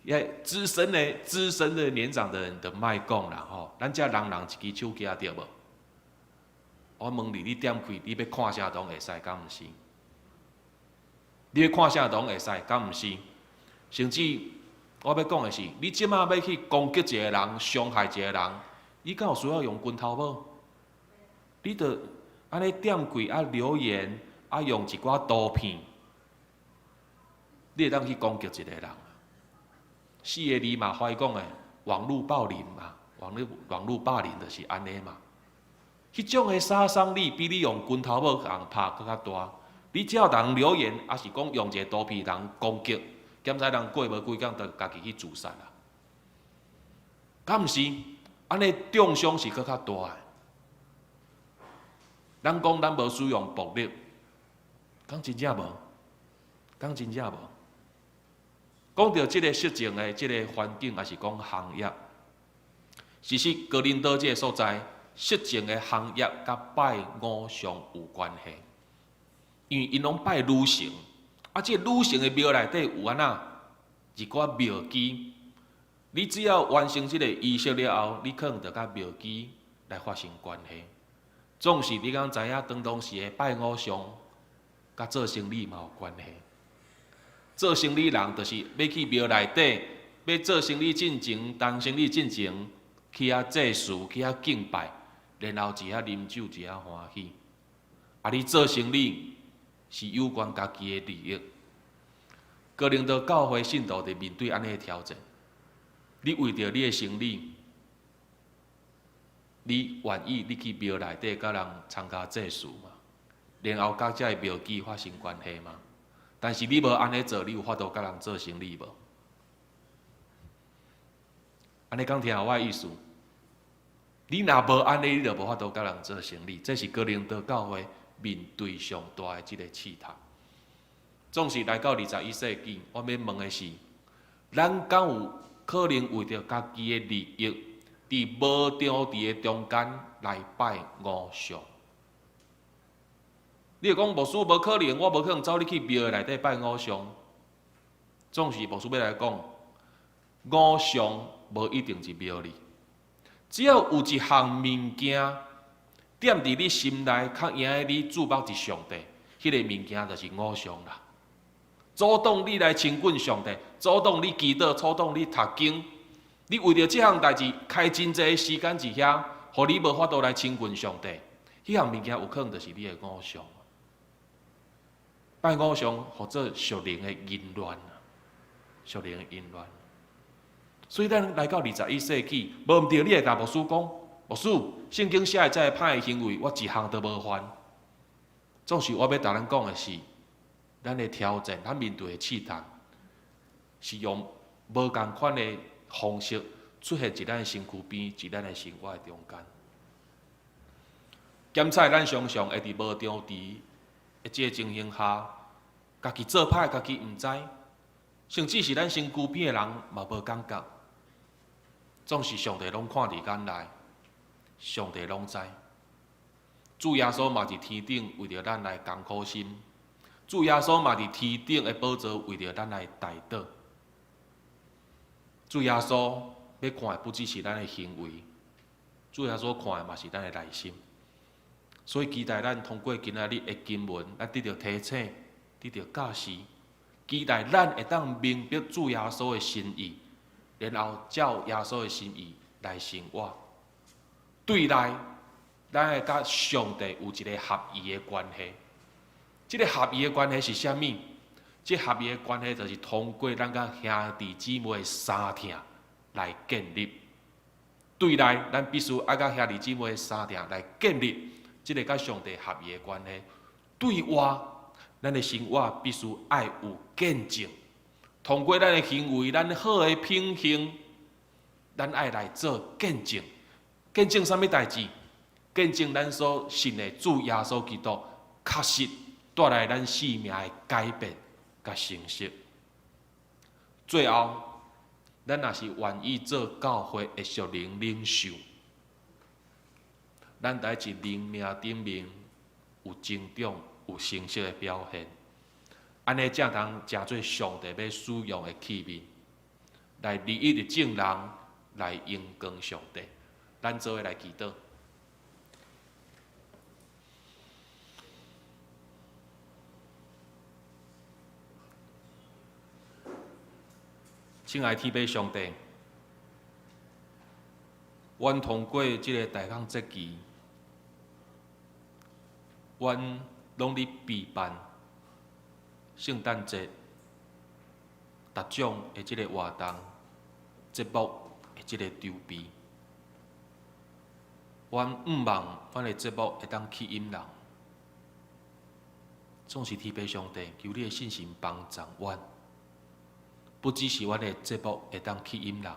也資深的年長的人就莫講啦吼。咱遮人人一支手機對無？我問你，你點開，你欲看啥攏會使，敢毋是？你欲看啥攏會使，敢毋是？甚至我欲講的是，你這馬欲去攻擊一個人、傷害一個人，你敢有需要用拳頭無？你著按呢點開啊留言啊用一寡圖片，你會當去攻擊一個人。四个字嘛，歡喜講的網路暴力嘛，網路霸凌就是按呢嘛。彼種的殺傷力比你用拳頭母共拍閣較大。你只要人留言，抑是講用一个圖片人攻擊，檢查人過無幾工就家己去自殺啦。敢毋是？按呢中傷是閣較大的。咱講咱無使用暴力，敢真正無？敢真正無？講著這个色情的這个環境，抑是講行業，其實哥林多這个所在，色情的行業佮拜偶像有關係，因為𪜶攏拜女神，啊，這个女神的廟內底有按怎一寡廟妓，你只要完成這个儀式了後，你可能就佮廟妓來發生關係。總是你敢知影，當當時的拜偶像，佮做生理嘛有關係。做生理人就是欲去廟內底，欲做生理進前，當生理進前，去遐祭祀，去遐敬拜，然後佇遐啉酒，佇遐歡喜。啊，你做生理是有關家己的利益。哥林多教會信徒佇面對按呢的挑戰，你為著你的生理，你願意你去廟內底佮人參加祭祀嘛？然後佮這个廟妓發生關係嘛？但是你無按呢做，你有法度佮人做生理無？按呢敢聽有我的意思？你若無按呢，你就無法度佮人做生理。這是哥林多教會面對上大的這个試探。總是來到21世紀，我欲問的是：咱敢有可能為著家己的利益，佇無場地的中間來拜偶像？你會講牧師無可能，我無可能走入去廟內底拜偶像。總是牧師欲來講，偶像無一定是廟裡，只要有一項物件踮佇你心內，較贏你注目佇上帝，彼个物件就是偶像啦。阻擋你來親近上帝，阻擋你祈禱，阻擋你讀經。你為著這項代誌開真濟時間佇遐，予你無法度來親近上帝，彼項物件有可能就是你的偶像。拜偶像，號做屬靈的淫亂，屬靈的淫亂。所以咱來到21世紀，無毋對，你會共牧師講，牧師，聖經寫的這个歹的行為，我一項都無犯。總是我欲共咱講的是，咱的挑戰，咱面對的試探，是用無仝款的方式出現佇咱的身軀邊，佇咱的生活的中間。檢採咱常常會佇無張持的這个情形下，家己做歹，家己毋知，甚至是咱身軀邊的人嘛無感覺。總是上帝攏看佇眼內，上帝攏知。主耶穌嘛佇天頂為著咱來甘苦心，主耶穌嘛佇天頂的寶座為著咱來代禱。主耶穌欲看的不只是咱的行為，主耶穌看的嘛是咱的內心。所以期待咱通過今仔日的經文，咱得著提醒，得著教示，期待咱會當明白主耶穌的心意，然後照耶穌的心意來生活。對內，咱會佮上帝有一个合宜的關係。這个合宜的關係是啥物？這合一的關係就是通過咱佮兄弟姊妹的相疼來建立。對內，咱必須愛佮兄弟姊妹的相疼來建立這个佮上帝合一的關係。對外，咱的生活必須愛有見證，通過咱的行為，咱好的品行，咱愛來做見證。見證啥物代誌？見證咱所信的主耶穌基督，確實帶來咱生命的改變佮成熟。最後，咱若是願意做教會的屬靈領袖，咱得佇靈命頂面有成長、有成熟的表現，按呢才通成做上帝欲使用的器皿，來利益著眾人，來榮光上帝。咱做伙來祈禱。親愛天父上帝，阮通過這个大港節期，阮攏咧備辦聖誕節得獎的這个活動節目的這個籌備。阮向望阮的節目會當吸引人，總是天父上帝，求你的聖神幫助阮，不只是阮的節目會當吸引人，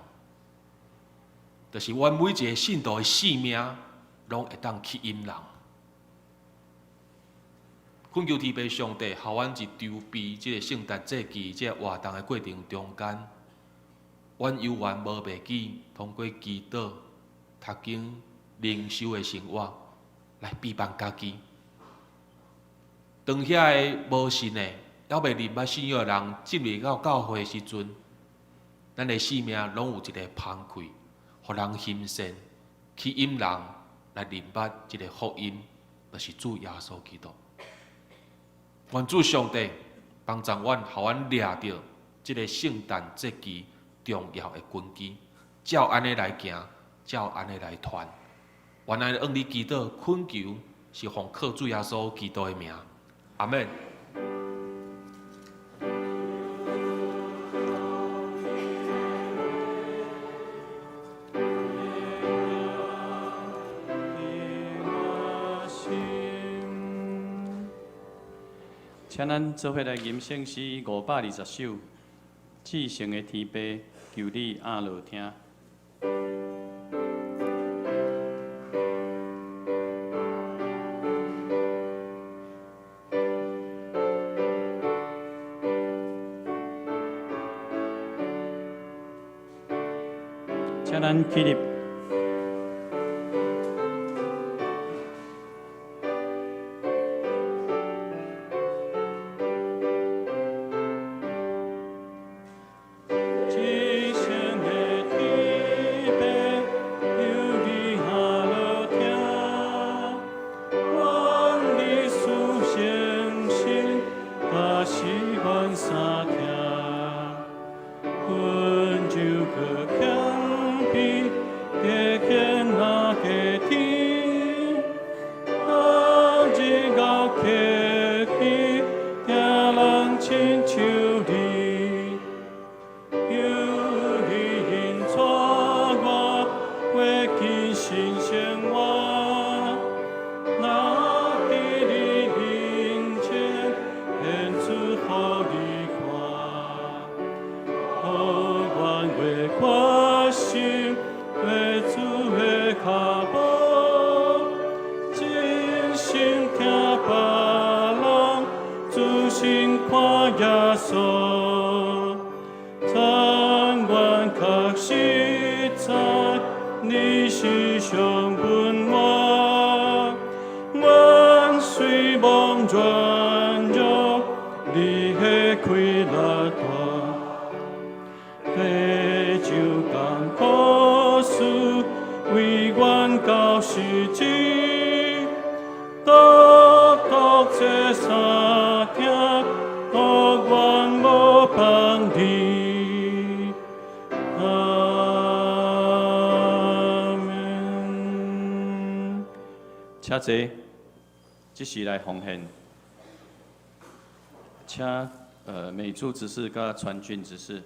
就是阮每一个信徒的生命，攏會當吸引人。懇求天父上帝，予阮佇籌備這个聖誕節期這個活動的過程中間，阮猶原無袂記通過祈禱、讀經、靈修的生活來備辦家己。當遐个無信的、猶未認捌信仰的人進入到教會的時陣，咱的生命攏有一个芳氣，予人欣羨，吸引人來認捌這个福音，就是主耶穌基督。願主上帝幫助阮，予阮掠著這个聖誕節期重要的根基，照按呢來行，照按呢來傳。原來向你祈禱懇求，是奉靠主耶穌基督的名，阿們。請咱做伙來吟聖詩520首，至聖的天父，求你阿樂聽。請咱起立。至聖的天父，求你阿樂聽，願你賜聖神，甲是阮相疼，阮就閣謙卑，低獻那個天，日到客去，聽人親像你，求你引帶我過緊新生活，若佇你面前顯出予你看，予阮越決心跟主的跤步，真心聽別人，自信看耶穌。但願確實知你是上本我，阮雖茫軟弱，你的氣力大。地就艱苦事，為阮到時節，獨獨這三聽，予阮無放離。阿們。請坐，這時來奉獻，請美珠執事佮傳俊執事。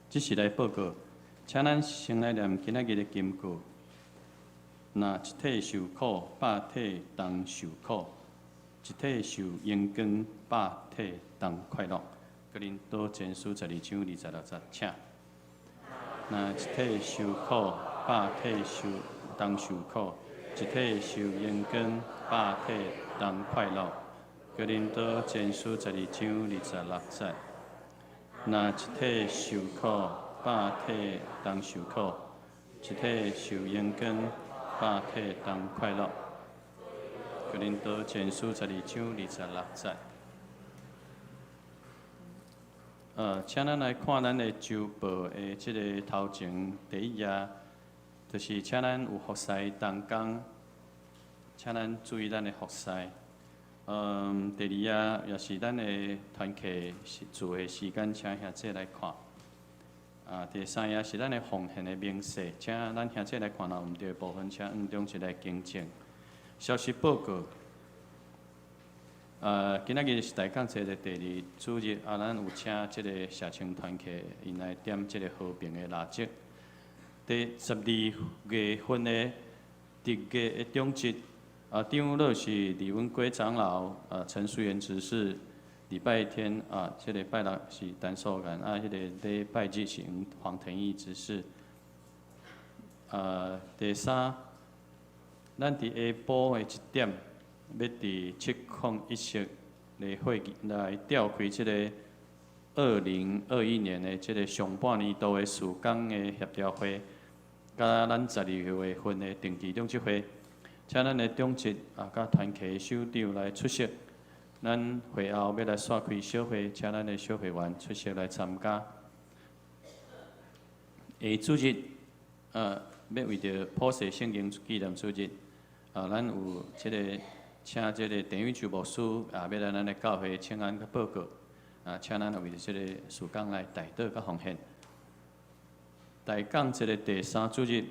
這是來報告，請咱先來念今仔日的金句。若一體受苦，百體同受苦；一體受榮光，百體同快樂。哥林多前書12章26節，請。若一體受苦，百體受同受苦；一體受榮光，百體同快樂。哥林多前書12章26節。若一體受苦，百體同受苦；一體受榮光，百體同快樂。哥林多前書12章26節。請咱來看咱的週報的這个頭前第一頁，就是請咱有服侍同工，請咱注意咱的服侍。第二頁也是咱的團契聚會時間，請兄姊來看。第三頁是咱的奉獻的明細，請咱兄姊來看，若有毋對的部分，請黃長執來更正。消息報告。今仔日是大講節的第二主日，咱有請這个社青團契，𪜶來點這个和平的蠟燭。第12月份的特月的長執，長老是李文圭長老，陳淑媛執事。禮拜天這个拜六是陳素蘭，彼个禮拜日是黃騰義執事。第三，咱佇下晡的1點，欲佇701室來會議來召開這个2021年的這个上半年度的事工的協調會，佮咱12月份的定期長執會，請咱的長執佮團契首長來出席。咱會後欲來煞開小會，請咱的小會員出席來參加。下主日，欲為著普世聖經紀念主日，咱有這个請這个鄭宇秋牧師，欲來咱的教會請安佮報告。啊，請咱為著這个事工來代禱佮奉獻。大講這个第三主日，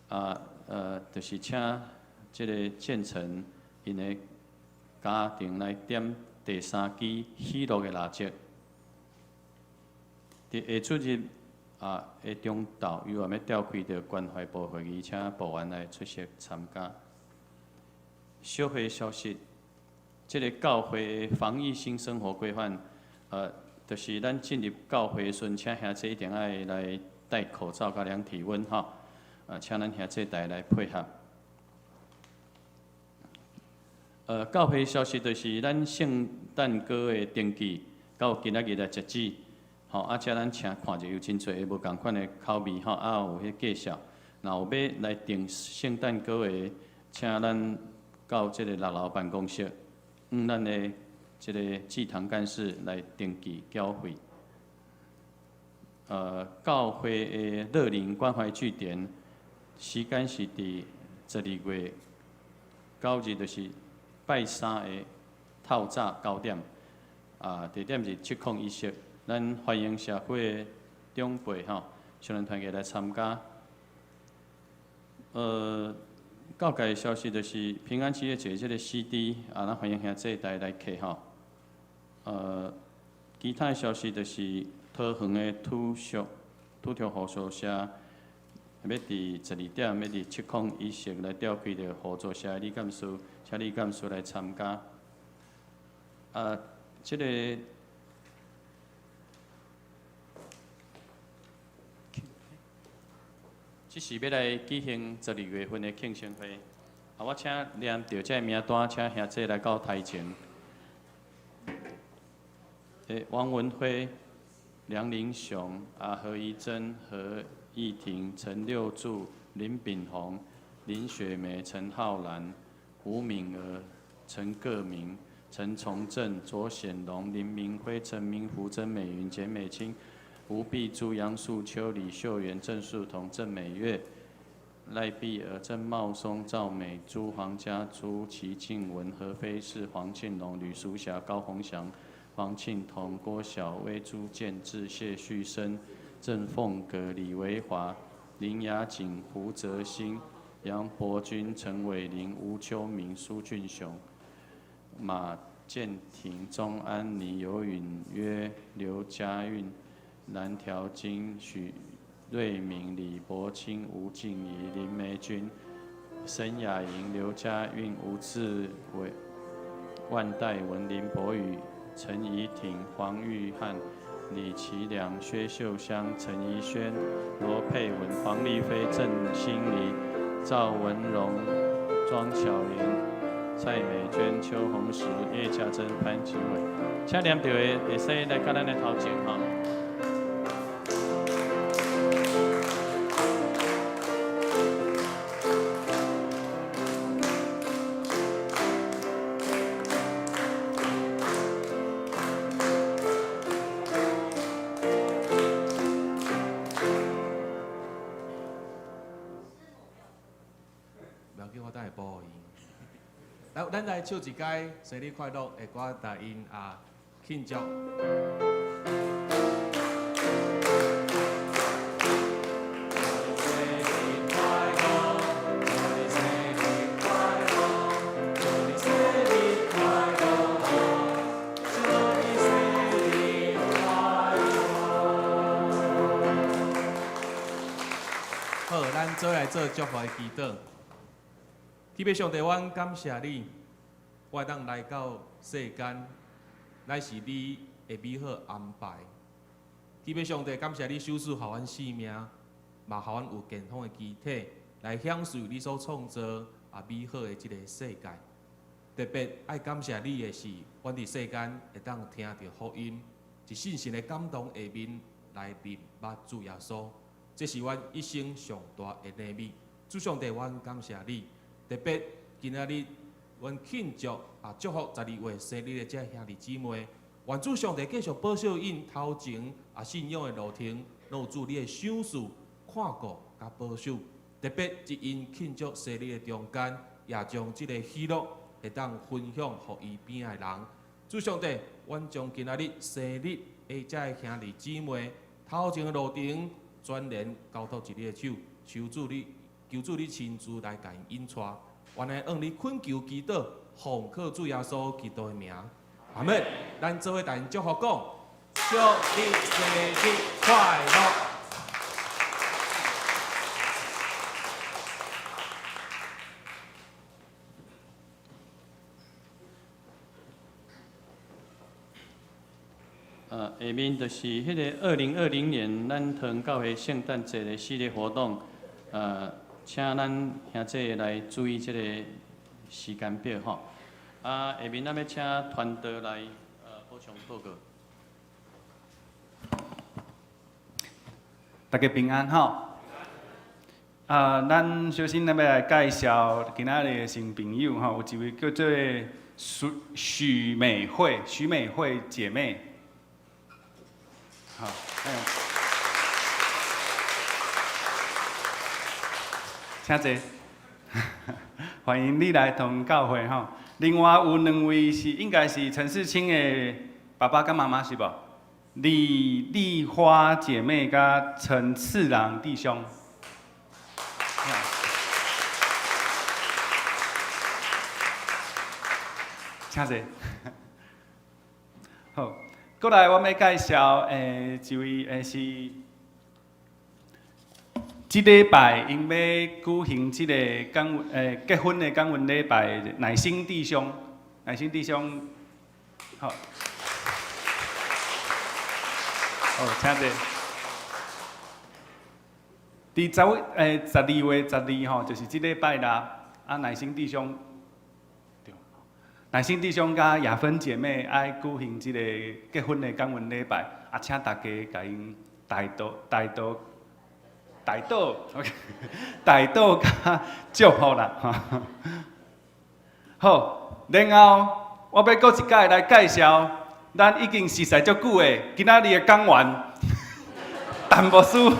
啊，就是請這个建成𪜶的家庭來點第三支喜樂的蠟燭。佇下主日啊，下中晝猶原欲召開著關懷部會議，請部員來出席參加。小會消息，這个教會防疫新生活規範，就是咱進入教會的時陣，請兄弟一定愛來戴口罩佮量體溫吼，啊，請咱兄弟大家來配合。教會消息就是咱聖誕歌的登記到今仔日來截止，吼，啊，遮咱請看著有真濟無仝款的口味吼，啊，有彼介紹。若有欲來訂聖誕歌的，請咱到這个六樓辦公室，向咱的這个祭堂幹事來登記繳費。教會的樂齡關懷據點時間是佇12月9日，就是拜三的透早9點，啊，地點是701室。咱歡迎社會的長輩吼，少年團體來參加。教界的消息就是平安企業節這个 CD，啊，咱歡迎兄弟大家來客吼。其他的消息就是桃園的土著互助社，欲佇12點，欲佇701室來召開著互助社的理監事，請理監事來參加。啊，這个這是欲來舉行12月份的慶生會。啊，我請念著這个名單，請兄弟來到台前。王文輝、梁林雄、啊何怡珍、何義婷、陳六柱、林炳宏、林雪梅、陳浩然、吳敏兒、陳個明、陳崇正、卓顯龍、林明輝、陳明福、曾美雲、簡美清、吳碧珠、楊素秋、李秀媛、鄭樹彤、鄭美月、賴碧兒、鄭茂松、趙美珠、黃家珠、齊靜文、何飛士、黃慶龍、呂淑霞、高宏祥、黃慶彤、郭曉薇、朱建志、謝旭升、鄭鳳閣、李維華、林雅景、胡澤興、楊伯君、陳偉玲、吳秋明、蘇俊雄、馬建廷、鍾安妮、尤允約、劉家韻、藍條金、許瑞明、李伯清、吳靜怡、林梅君、沈雅瑩、劉家韻、吳志偉、萬代文、林博宇、陳怡婷、黃玉漢、李奇良、薛秀香、陳怡萱、羅佩文、黃麗菲、鄭心怡、趙文榮、莊巧玲、蔡美娟、邱紅石、葉家珍、潘吉偉，請念著的會使來到咱的頭前吼。無要緊，我等下補予𪜶。來，咱來唱一擺生日快樂的歌，帶𪜶啊慶祝。好，咱做來做祝福的祈禱。天父上帝，阮感謝你，我會當來到世間，乃是你的美好安排。天父上帝，感謝你賞賜予阮性命，嘛予阮有健康的肢體，來享受你所創造啊美好的這个世界。特別愛感謝你的是，阮佇世間會當聽著福音，佇聖神的感動下面來認捌主耶穌，這是阮一生上大的禮物。主上帝，阮感謝你。特別今仔日，阮慶祝啊祝福12月生日的這兄弟姊妹，願主上帝繼續保守𪜶頭前啊信仰的路程，攏有主你的賞賜、看顧佮保守。特別佇𪜶慶祝生日的中間，也將這个喜樂會當分享予伊邊仔的人。主上帝，阮將今仔日生日的遮的兄弟姊妹，頭前的路程全然交託佇你的手，求主你，求主你親自來共𪜶引帶。原來向你懇求祈禱，奉靠主耶穌基督的名，阿門。咱做伙共𪜶祝福講，祝你生日快樂。下面就是彼个2020年咱桃园教會聖誕節的系列活動，請咱兄弟來注意這個時間表吼。下面咱欲請傳道來補充報告。大家平安吼。咱首先咱欲來介紹今仔日的新朋友吼，有一位叫做許許美惠，許美惠姐妹。好，請坐，歡迎你來同教會吼。另外有兩位是應該是陳世清的爸爸佮媽媽是無？李麗花姐妹佮陳次郎弟兄。請坐。好。過來，我欲介紹一位是，這禮拜𪜶欲舉行這個感恩結婚的感恩禮拜的乃馨弟兄，乃馨弟兄，好，好，請坐。佇12月12吼，就是這禮拜啦。乃馨弟兄。乃馨弟兄佮雅芬姐妹愛舉行這個結婚的感恩禮拜，請大家共𪜶代禱、代禱、代禱，OK，代禱佮祝福啦。好，然後我欲閣一擺來介紹，咱已經熟似足久的今仔日的講員，陳牧師。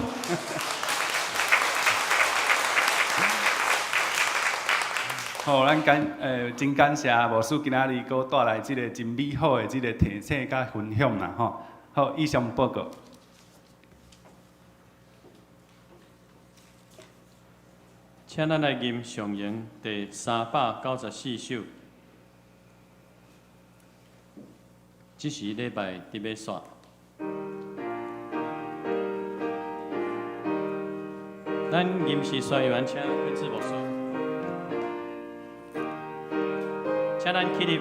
好，咱真感謝牧師今仔日閣帶來這個真美好的這個提醒佮分享啦，吼。好，以上報告。請咱來吟上詠第394首。這時禮拜佇欲煞。咱臨時宣言，請郭志牧師，請咱起立。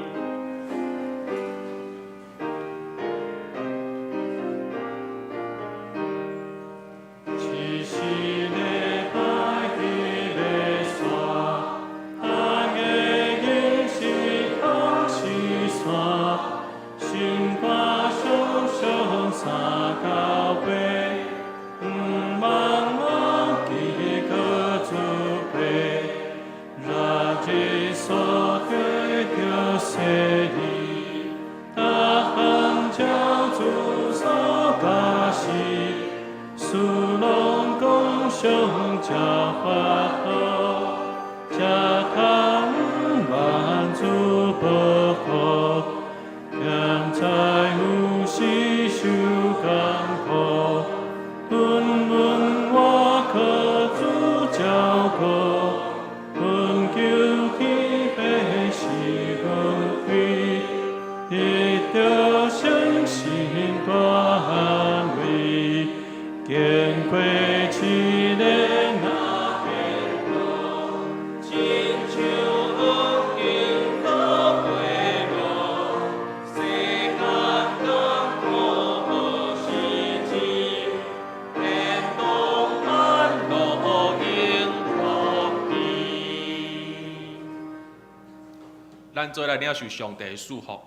咱做來領受上帝的祝福。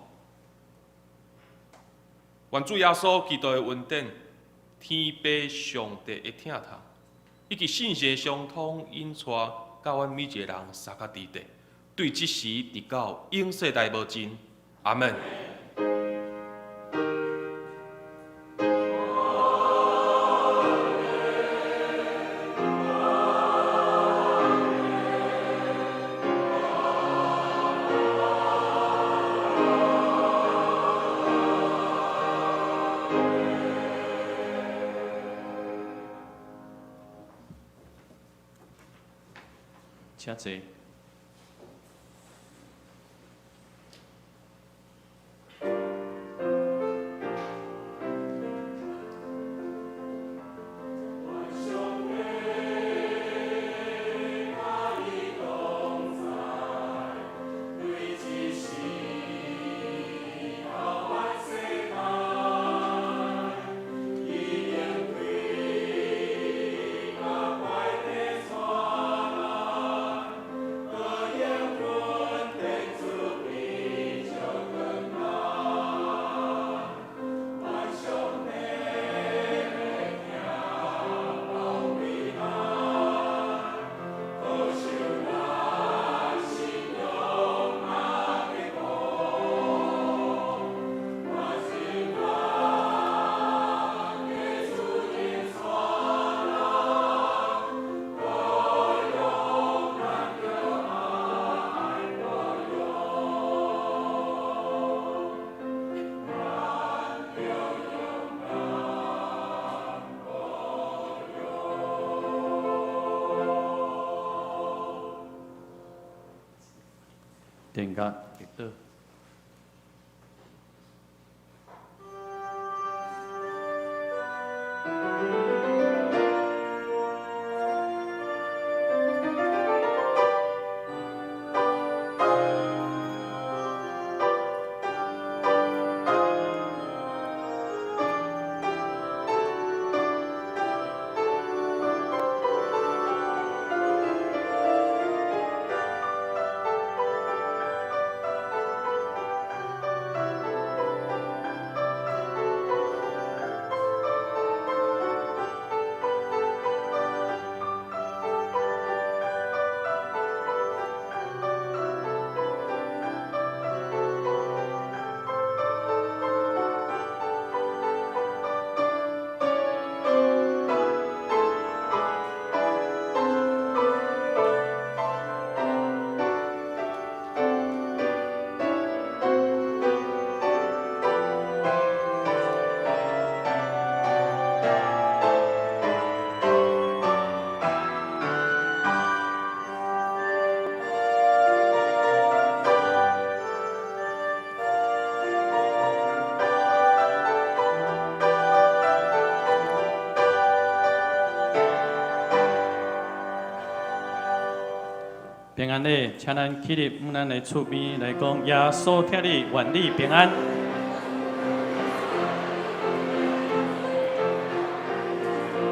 願主耶穌基督的恩典、天父上帝的疼痛，以及聖神的相通引帶，佮阮每一個人相佮佇底，對這時直到永世代無盡。阿門。請坐。定格祈禱。平安的，請咱起立，向咱的厝邊來講，耶穌疼你，願你平安。